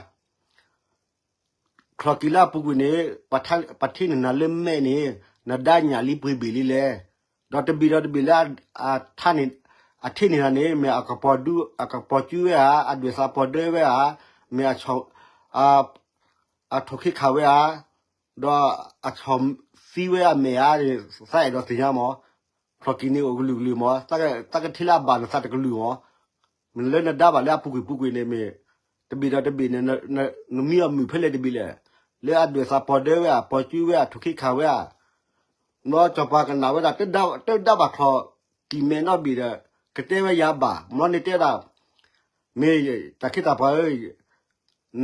ချီၣ်ကံၤလၢအပူၤကွံာ်န့ၣ် ပှၤထံၣ်န့ၢ်နၤလၢမဲးန့ၣ် နဒါညၣ်လံပှ့ၤဘ့ၣ်လံလဲၣ်, ဒီးတဘ့ၣ်ဒီးတဘ့ၣ်လၢ အထံၣ်န့ၢ်နၤန့ၣ် မ့ၢ်အကပီၤဒူ အကပီၤကၠူဝဲဧါ, အဒွဲၣ်သးပီၤဒၢဝဲဧါ, မ့ၢ် အထိၣ်ခ့ခးဝဲဧါ, ဒီးအဆီၣ်သံဝဲအမဲာ်ဧါ, သးအဲၣ်ဒိးသ့ၣ်ညါမး, ချီၣ်ကံၤန့ၣ်အိၣ်ကလုာ်ကလုာ်မး, သးကထံၣ်လၢအဘၣ်နသးတကလုာ်မး, လၢနဒါဘၣ်လၢအပူၤကွံာ်ပူၤကွံာ်န့ၣ်မ့ၢ် တဘ့ၣ်ဒီးတဘ့ၣ်န့ၣ် နမံအီၤမုၣ်ဖဲလဲၣ်တဘ့ၣ်လဲၣ်, လၢအဒွဲၣ်သးပီၤဒၢဝဲဧါ, ပီၤကၠူဝဲဧါ, ထိၣ်ခ့ခးဝဲဧါ, ဒီးစီၤပၤကနၣ်ဝဲဒၣ် တဒါဘၣ်ချီၣ်ကံၤမဲးနီတဘ့ၣ်ဒီး ကတဲဝဲယၤဘၣ်, မ့ၢ်န့ၣ်တဲဒၣ် မ့ၢ်တၢ်ခ့တၢ်ပှၤဧၢ,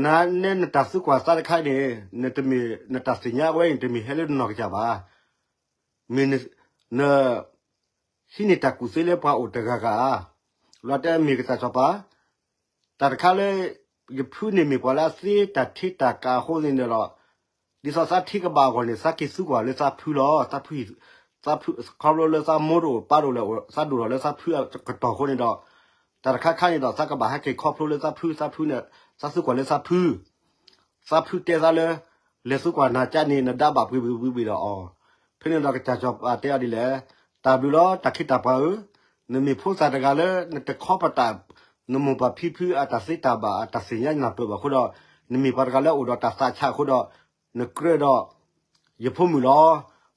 နနဲနတၢ်သံကွၢ်သးတခါန့ၣ် နတမ့ၢ်နတၢ်သ့ၣ်ညါဝဲန့ၣ် တမ့ၢ်ဟဲလၢနနီၢ်ကစၢ်ဘၣ်. မ့ၢ်န ဟံးန့ၢ်တၢ်ကူၣ်သ့လၢပှၤအိၣ်တဂၤဂၤဧါ. လီၤတဲမ့ၢ်ကစၢ်စီၤပၤ တၢ်တခါလၢ ယဖုန့ၣ်မ့ၢ်ပှၤလၢအသ့တၢ်ထံတၢ်ကးအဃိန့ၣ်ဒီး ဒ်သိးသးထံကဘၣ်အဂီၢ်န့ၣ် သးက့ၤသံကွၢ်လၢသးဖုလီၤ. သးဖု သးဖု ခီဖျိလၢသးမိၢ်တအိၣ်ပၢ်တအိၣ်လဲၣ် သးဒိၣ်ထီၣ်လၢသးဖုအကတီၢ်အဃိန့ၣ်ဒီး တၢ်တခါခါန့ၣ်ဒီး သးကဘၣ်ဟဲက့ၤခီဖျိလၢသးဖု သးဖုန့ၣ် သးသံကွၢ်လၢသးဖု သးဖုတဲသးလၢ လဲၤသံကွၢ်နၤကၠၢန့ၣ် နဒါဘၣ်ပှ့ၤဘှ့ၤဘှ့ၤဒီးအီၤ. ဖဲန့ၣ်ဒီးကစၢ်စီၤပၤတဲအီၤဒ်လဲၣ်, တၢ်ဘျုးလီၤ တၢ်ခ့တၢ်ပှၤဧၢ, နမ့ၢ်ဖိသၣ်တဂၤလၢ နတခီပတာ် နမိၢ်ပၢ်ဖံဖုအတၢ်သ့တၢ်ဘၣ်အတၢ်သ့ၣ်ညါနၢ်ပၢၢ်ဘၣ်အဃိဒီး နမ့ၢ်ပှၤတဂၤလၢအိၣ်ဒီးတၢ်သးဆးအဃိဒီး နကြၢးဒီး ယဖိမုၣ်လီၤ.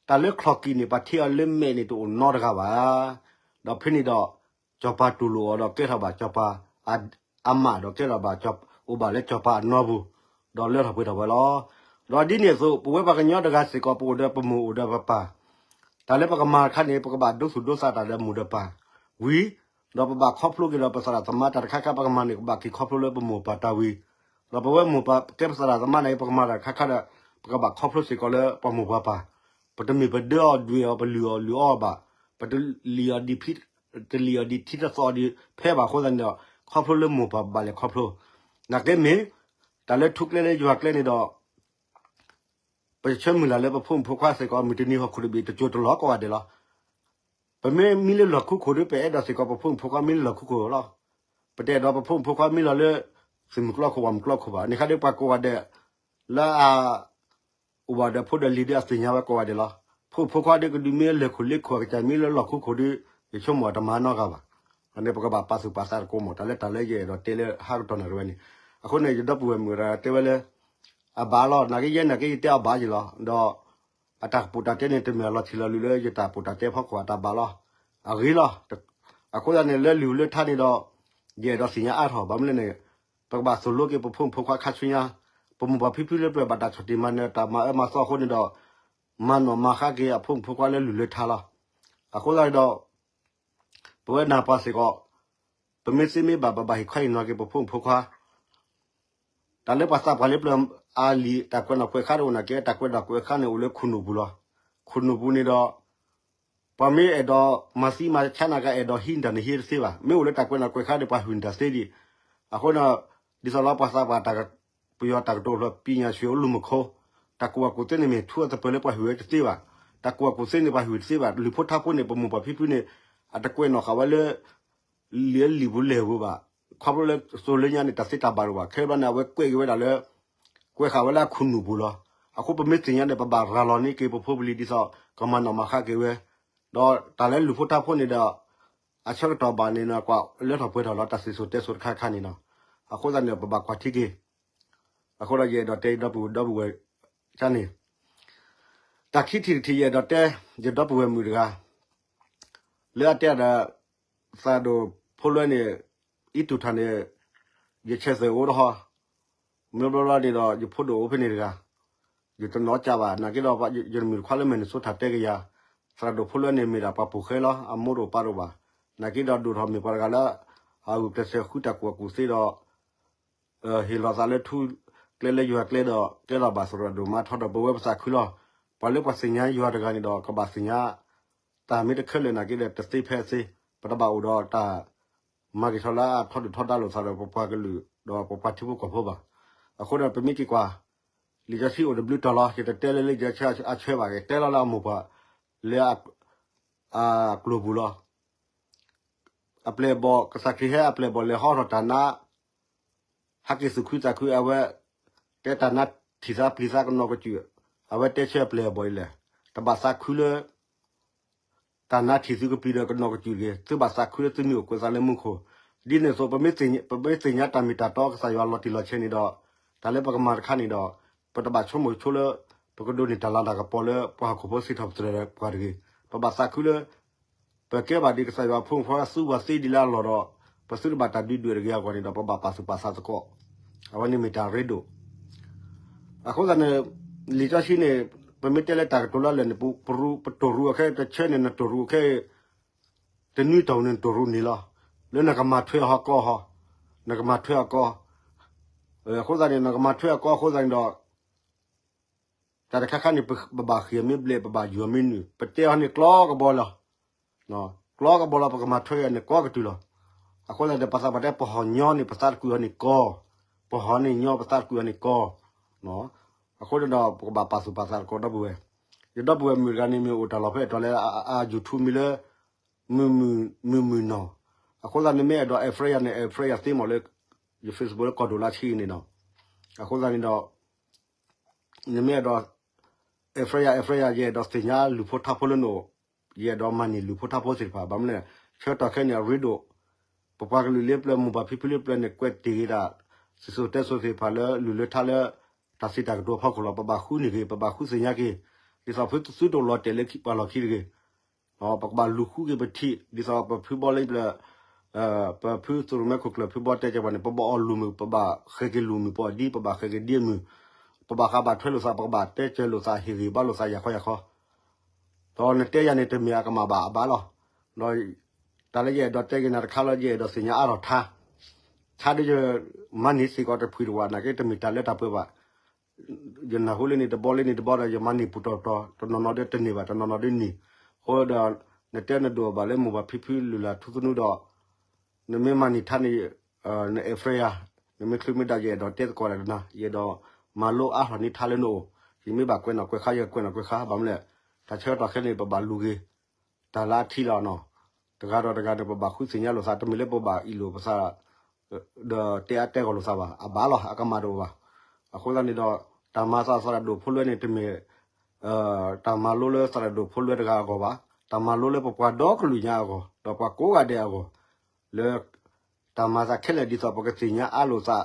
တၢ်လၢချီၣ်ကံၤန့ၣ် ပှၤထံၣ်အီၤလၢမဲးန့ၣ်တအိၣ်နီတဂၤဘၣ်. ဒီးဖဲန့ၣ်ဒီး စီၤပၤတူၢ်လိာ်အီၤဒီးကဲထီၣ်ဘၣ်စီၤပၤ အမးဒီးကဲထီၣ်ဘၣ် အိၣ်ဘၣ်လၢစီၤပၤအနီပူၤ, ဒီးလၢထီၣ်ပှဲၤထီၣ်ဝဲလီၤ. ဒီးဒ်န့ၣ်အသိး ပဝဲပှၤကညီတဂၤစ့ၢ်ကီး ပအိၣ်ဒီးပမိၢ်အိၣ်ဒီးပပၢ်, တၢ်လၢပကမၤတခါန့ၣ် ပကဘၣ်ဒိသူၣ်ဒိသးတၢ်ဒီးမိၢ်ဒီးပၢ်ဝံၤ, ဒီးပဘၣ်ခီဖျိက့ၤဒီးပသရၣ်သမါတၢ်တခါခါ ပကမၤန့ၣ် ကဘၣ်က့ၤခီဖျိလၢပမိၢ်ပၢ်တၢ်ဝံၤ, ဒီးပဝဲမိၢ်ပၢ်ကဲပသရၣ်သမါန့ၣ် ပကမၤတၢ်တခါခါဒီး ပကဘၣ်ခီဖျိစ့ၢ်ကီးလၢပမိၢ်ပၢ်ပၢ်, ပတမ့ၢ်ပဒၢအီၤဒွဲၣ်အီၤ ပလုၢ်အီၤလုၢ်အီအီၤဘၣ်, ပတလံၣ်အီၤဒံး တလံၣ်အီၤဒံးထံတသီအီၤဒံးဖဲဘၣ်အဃိသတးန့ၣ်ဒီး ခီဖျိလၢမိၢ်ပၢ်ဘၣ်လဲၤခီဖျိ, နာ်က့မ့ၢ် တၢ်လၢထူကျဲလၢယွၤကျဲန့ၣ်ဒီး ပဆၢမုၢ်လၢ်လၢပဖိမုၣ်ဖိခွါစ့ၢ်ကီး မုၢ်တနံၤဟီၣ်ခိၣ်တဘ့ၣ် တစိၤတလီၤကိးဂၤဒဲးလီၤ. ပမ့ၢ်မံလၢလီၢ်ခူခိၣ်ဒီး ပအဲၣ်ဒိးစ့ၢ်ကီးပဖိမုၣ်ဖိခွါမံလၢလီၢ်ခူခိၣ်လီၤ. ပတအဲၣ်ဒိးပဖိမုၣ်ဖိခွါမံလီၤလၢ သုးမုၢ်ကျီခိၣ် ပှၤမုၢ်ကျီခိၣ်ဘၣ်. န့ၣ်ခါဒီးပှၤကိးဂၤဒဲး လၢအ အိၣ်ဘၣ်ဒီးဖိဒီးလံၤဒီးအသ့ၣ်ညါဝဲကိးဂၤဒဲးလီၤ. ဖိမုၣ်ဖိခွါဒီးကဒုးမံလၢလီၢ်ခူခိၣ်လၢခိၣ် အကစၢ်မံလၢလီၢ်ခူခိၣ်ဒီး ယဆိကမိၣ်တမၤနီတဂၤဘၣ်. အန့ၣ်ပကဘၣ်ပာ်သူၣ်ပာ်သးတကိးမး တၢ်လၢတၢ်လၢယအဲၣ်ဒိးတဲလၢဟးကတီၢ်နၢ်တဝဲန့ၣ်, အဃိန့ၣ် ယဒီပုၢ်ဝဲၢ်မုၣ်တဂၤတဲဝဲလၢ အဘၣ်လီၤ. နာ်က့ယဲနာ်က့ယတဲအီၤဘၣ်ယံၤလီၤ. ဒီး အတၢ်ကပိာ်တၢ်တဲန့ၣ် တမ့ၢ်အလီၤထံၣ်လီၤလုၢ်လၢယတၢ်ပိာ်တၢ်တဲဖီခိၣ်အတၢ်ဘၣ်လီၤ. အဂ့ၤလီၤ. အဃိသတးန့ၣ် လၢလံာ်လၢထါန့ၣ်ဒီး ယအဲၣ်ဒိးသ့ၣ်ညါအါထီၣ် ဘၣ်မနုၤလဲၣ်န့ၣ် ပကဘၣ်သိၣ်လိက့ၤပဖိမုၣ်ဖိခွါခါဆူညါ, ပမိၢ်ပၢ်ဖံဖုလၢပျၢၤဘၣ်တၢ်ဆီၣ်တံၢ်မၤနၢၤတၢ်မၤအၢမၤသီအဃိန့ၣ်ဒီး မၤနီၣ်မၤဃါက့ၤအဖိမုၣ်ဖိခွါလၢလံာ်လၢထါလီၤ. အဃိသတးန့ၣ်ဒီး ပဝဲနၢ်ပှၤစ့ၢ်ကီး ပမ့ၢ်သ့မ့ၢ်ဘၣ် ပဘၣ်ဟ့ၣ်ခီဟ့ၣ်နီၤက့ၤပဖိမုၣ်ဖိခွါ တၢ်လၢပှၤသးပှၢ်လၢပျၢၤအါလံာ် တၢ်ကွဲးနီၣ်ကွဲးဃါတအိၣ်နာ်က့ တၢ်ကွဲးနီၣ်ကွဲးဃါန့ၣ် အိၣ်လၢခိၣ်နူာ်ပူၤလီၤ. ခိၣ်နူာ်ပူၤန့ၣ်ဒီး ပှၤမ့ၢ်အဲၣ်ဒိးမၤသံမၤဆါနၤက့ အဲၣ်ဒိးဟံးနတၢ်န့ၣ်ဟံးတသ့ဘၣ်. မ့ၢ်အိၣ်လၢတၢ်ကွဲးနီၣ်ကွဲးဃါဒီး ပှၤဟုၣ်နတၢ်သ့ဒံး. အဃိန့ၣ် ဒ်သိးလီၤပှၤသးပှၢ်တၢ် ပယီၤတၢ်ကတိၤဖျိ ပညာရှင် အိၣ်လူၤမုၢ်ခိၣ် တၢ်ကူၣ်ဘၣ်ကူၣ်သ့န့ၣ်မ့ၢ်ထူအသပၢၤလၢပှၤဟုၣ်ဝဲတသ့ဘၣ်. တၢ်ကူၣ်ဘၣ်ကူၣ်သ့န့ၣ် ပှၤဟုၣ်တသ့ဘၣ်. လုၢ်ဖိထါဖိန့ၣ် ပမိၢ်ပှၢ်ဖံဖုန့ၣ် အတကွဲးနီၣ်ဃာ်ဝဲလၢ လံာ်လံာ်ပူၤလဲၢ်ပူၤဘၣ်. ခီဖျိလၢသိလၢညါန့ၣ် တၢ်သ့တၢ်ဘၣ်တအိၣ်ဘၣ်. ခဲဘျီန့ၣ် အဝဲကွဲးက့ၤဝဲဒၣ်လၢ ကွဲးဃာ်ဝဲလၢအခိၣ်နူာ်ပူၤလီၤ. အဃိပမ့ၢ်သ့ၣ်ညါန့ၣ် ပဘၣ်ရၤလီၤန့ၢ်က့ၤပဖိပလံၤဒ်သိး ကမၤနီၣ်မၤဃါက့ၤဝဲ, ဒီးတၢ်လၢလူၤဖိထါဖိန့ၣ်ဒီး အဆၢကတီၢ်ဘၣ်န့ၣ် ကွၢ်လၢထီၣ်ပှဲၤထီၣ်လီၤတၢ်စံၣ်စိၤတဲစိၤတခါခါန့ၣ်လီၤ. အဃိသတးန့ၣ် ပဘၣ်ကွၢ်ထံက့ၤ, အဃိဒီးယအဲၣ်ဒိးတဲဒီပုၢ်ဝဲၢ်ဒီပုၢ်ဝဲၢ်န့ၣ် တၢ်ခံထံၣ်တထံၣ်ယအဲၣ်ဒိးတဲ, ယဒီပုၢ်ဝဲၢ်မုၣ်တဂၤ လၢအတဲဒီး သရၣ်ဒိၣ်ဖိလွဲန့ၣ် အံတူၢ်ထၣ်န့ၣ် ယဆဲးသၢၣ်အိၣ်တဟီ, မ့ၢ်ဘျီဘျီန့ၣ်ဒီး ယဖိဒိၣ်အိၣ်ဖဲန့ၣ်တဂၤ, ယတနီၣ်ကၢဘၣ်, နာ်က့ဒီး ယမုၣ်တခွါလၢမဲာ်နံၣ်ဆိထၣ်တဲကယၤ, သရၣ်ဒိၣ်ဖိလွဲန့ၣ် မ့ၢ်ဒၣ်ပှၤပိာ်ဃဲလီၤ, အမိၢ်တအိၣ်ပၢ်တအိၣ်ဘၣ်, နာ်က့ဒီးဒိၣ်ထီၣ်မ့ၢ်ပှၤတဂၤလၢ အဂုာ်ကျဲးစၢးဃုတၢ်ကူၣ်ဘၣ်ကူၣ်သ့ဒီး ဟ့ၣ်လီၤသးလၢထူကျဲလၢယွၤကျဲဒီး ကျဲလီၤဘၣ်သရၣ်ဒိၣ်မါထီဒီး ပဝဲပသးခုလီၤ. ပှၤလၢပှၤသ့ၣ်ညါယွၤတဂၤန့ၣ်ဒီး ကဘၣ်သ့ၣ်ညါ တၢ်မ့ၢ်တခဲလၢာ်နာ်က့ဒီး တသ့ဖဲအသ့, ပတဘၣ်အိၣ်ဒီးတၢ်မၤက့ၤထီၣ်လၢအထီဒုၣ်ထီဒါလိာ်သးဒီး ပပှၤကလုာ်ဒီးပပှၤထံဖိကီၢ်ဖိဘၣ်. အဃိဒီးပမ့ၢ်က့ၤကွၢ် လံာ်စီဆှံအိၣ်တဘျုးတီၤလီၤ. ယတတဲလၢလံာ်စီဆှံအဆၢဘၣ်, ယတဲလီၤလၢအမိၢ်ပှၢ် လၢ အကျိၤပူၤလီၤ. အပျဲၢ်အဘီၣ် ကစၢ်ခရံာ်ဟဲအပျဲၢ်အဘီၣ် လဲၤဟီထီၣ်တၢ်နါ ဟဲက့ၤသူၣ်ခုသးခု အဝဲ တဲတၢ်နါထံၣ်သးပျံၤသးကနီၢ်ကစၢ်, အဝဲတဲဆၢအပျဲၢ်အဘီၣ်အံၤလဲၣ်, တဘၣ်သးခုလၢ တၢ်နါထံၣ်သုကပျံၤဒီးကနီၢ်ကစၢ်တဂ့ၤ, သုဘၣ်သးခုလၢသုမ့ၢ်အိၣ်ကွဲးသးလၢမူခိၣ်, ဒ်န့ၣ်အသိး ပမ့ၢ်သ့ၣ်ညါတၢ်မ့ၢ်တၢ်တီကစၢ်ယွၤလီၤတံၢ်လီၤဆဲးန့ၣ်ဒီး တၢ်လၢပကမၤတခါန့ၣ်ဒီး ပတဘၣ်ဆိကမိၣ်ဆိလၢ ပကဒိးန့ၢ်တၢ်လၤတၢ်ကပီၤလၢပှၤဟီၣ်ခိၣ်ဖိစံးထီၣ်ပတြၢၤပှၤတဂ့ၤ, ပဘၣ်သးခုလၢ ပကဲဘၣ်ဒ်ကစၢ်ယွၤအဖိမုၣ်ဖိခွါသူပှၤသ့ဒ်လၢအလီၢ်ဒီး ပသုတဘၣ်တၢ်ဒုးဒွဲၣ်တဂ့ၤအဂီၢ်န့ၣ်ဒီး ပဘၣ်ပာ်သူၣ်ပာ်သးသကိး, အဝဲန့ၣ်မ့ၢ်တၢ်ရ့ဒိၣ်. အဃိသတးန့ၣ် လံာ်စီဆှံန့ၣ် ပမ့ၢ်တဲလၢတၢ်ကတိၤလၢလၢာ်န့ၣ် ပတိၢ်ရူးအခဲ တဆၢန့ၣ် နတိၢ်ရူးအခဲ တနွံတီၢ်န့ၣ်နတိၢ်ရူးန့ၣ်လီၤ. လၢနကမၤထွဲအီၤဟီၣ်ကီၢ်ဟီ, နကမၤထွဲအီၤကီၢ်, အဃိသတးန့ၣ် နကမၤထွဲအီၤကီၢ်အဃိသတးန့ၣ်ဒီး တၢ်တခါခါန့ၣ် ပဘၣ်ဃ့ၢ်မ့ၢ်ဘျဲၣ် ပဘၣ်ယွၤမ့ၢ်နုာ် ပတဲအီၤန့ၣ်ကျီကဘီလီၤ. ကျီကဘီလီၤ ပကမၤထွဲအီၤန့ၣ် ကိးကတုၤလီၤ. အဃိသတးန့ၣ် ပသးပှၢ်တဲ ပဟီၣ်ညီန့ၣ် ပသးတကွံာ်အီၤန့ၣ်ကီ, ပဟီၣ်န့ၣ်ညီ ပသးတကွံာ်အီၤန့ၣ်ကီ. အဃိန့ၣ်ဒီး ပကဘၣ်ပာ်သူၣ်ပာ်သးသကိးဒီပုၢ်ဝဲၢ်, ယဒီပုၢ်ဝဲၢ်မုၣ်တဂၤန့ၣ် မ့ၢ်အိၣ်တၢ်လီၢ်ဖဲအတီၤလၢ အ YouTube မံၤလၢ မုၢ်မုၢ်နီၢ်, အဃိသတးနမ့ၢ်အဲၣ်ဒိး add friend ယၤန့ၣ် add friend ယၤသ့မးလၢ ယ Facebook လၢကီၢ်ဒိၣ်လၢဆံးန့ၣ်ဒီး, အဃိသတးန့ၣ်ဒီး နမ့ၢ်အဲၣ်ဒိး add friend ယၤ add friend ယၤ ယအဲၣ်ဒိးသ့ၣ်ညါလူၤဖိထါဖိလၢနအိၣ်, ယအဲၣ်ဒိးမၤန့ၢ်လူၤဖိထါဖိသ့ၣ်တဖၣ် ဘၣ်မနုၤလဲၣ်, ဆၢကတီၢ်ခဲအံၤန့ၣ် အရ့ဒိၣ်, ပပှၤကလုာ်လၢပျၢၤမိၢ်ပၢ်ဖံဖုလၢပျၢၤန့ၣ် ကွဲးတ့ၢ်ဂ့ၤတၢ် စံၣ်စိၤတဲစိၤသ့ၣ်တဖၣ်လၢလုၢ်လၢထါလၢ တၢ်စံးတၢ်ကတိၤအဖီခိၣ်လီၤ. ပဘၣ်ဃုန့ၢ်က့ၤ ပဘၣ်ဃုသ့ၣ်ညါက့ၤ, ဒ်သိးဖုသုတအိၣ်လီၤတဲာ်လၢပှၤလီၢ်ခံတဂ့ၤ ပကဘၣ်လူၤဃုက့ၤပထံၣ် ဒ်သိးပဖုဘီလၢပျၢၤ, ပဖုသုးရိၣ်မဲခိၣ်ကျၢၢ်ဖုဘီတဲကဲပှၤန့ၣ် ပဘၣ်အီၣ်လူၤမုၢ် ပဘၣ်ဃဲၤက့ၤလူၤမုၢ် ပအီၣ်ဒံ ပဘၣ်ဃဲၤက့ၤဒံအမုၢ်, ပဘၣ်ဃးဘၣ်ထွဲလိာ်သး ပကဘၣ်တဲစၢၤလိာ်သး ဟ့ၣ်ဂံၢ်ဘါလိာ်သး ယၤခီယၤခီ ဒီးနတဲယၤန့ၣ် တမ့ၢ်အကမၣ်ဘၣ်အဘၣ်လီၤ. ဒီးတၢ်လၢယအဲၣ်ဒိးတဲက့ၤနၤတခါလၢ ယအဲၣ်ဒိးသ့ၣ်ညါအါထီၣ်ထါ, ထါဒ်ယမၤန့ၢ်စ့ၢ်ကီးတဖှံတဝး နာ်က့တမ့ၢ်တၢ်လၢတၢ်ပှဲၤဘၣ် ယနၢ်ဟူလၢန့ၣ်တဘီလၢန့ၣ်တဘီဒီး ယမၤန့ၢ်ပူၤတီၤတီၤ တနီၤနီၤဒ်တန့ၢ်ဘၣ် တနီၤနီၤဒ်န့ၢ်, အဃိဒီး နတဲနဒိးဘၣ်လၢမိၢ်ပၢ်ဖံဖုလုၢ်လၢ်ထူသနူဒီး နမ့ၢ်မၤန့ၢ်ထါန့ၣ် န add friend ယၤ, နမ့ၢ်ချုးမ့ၢ်ဒၣ် ယအဲၣ်ဒိးတဲသကိးတၢ်ဒီးနၤ, ယအဲၣ်ဒိးမၤလိအါထီၣ်န့ၢ်ထါလၢနအိၣ်, ယမ့ၢ်ဘၣ်ကွဲးနီၣ်ကွဲးဃါ ယကွဲးနီၣ်ကွဲးဃါ ဘၣ်မနုၤလဲၣ်, တၢ်ဆၢကတီၢ်ခဲအံၤန့ၣ် ပဘၣ်လူၤက့ၤ တၢ်လၢအထံလီၤနီၤ, တဂၤဒီးတဂၤန့ၣ် ပဘၣ်ဃုသ့ၣ်ညါလိာ်သး တမ့ၢ်လၢပဘၣ်အ့ၣ်လိာ်ပသး ဒီးတဲအါတဲဂီၢ်လိာ်သးဘၣ်, အဘၣ်လီၤ အကမၣ်တအိၣ်ဘၣ်. အဃိသတးန့ၣ်ဒီး တၢ်မၤသးသရၣ်ဒိၣ်ဖိလွဲန့ၣ် တမ့ၢ် တၢ်မၤလိလၢသရၣ်ဒိၣ်ဖိလွဲတဂၤအဂီၢ်ဘၣ်, တၢ်မၤလိလၢပပှၤဒီကလုာ်ညါအဂီၢ် ဒီးပှၤကိးဂၤဒဲးအဂီၢ် လၢ တၢ်မၤသးခဲလၢာ်ဒ်သိးပကသ့ၣ်ညါအါလိာ်သး,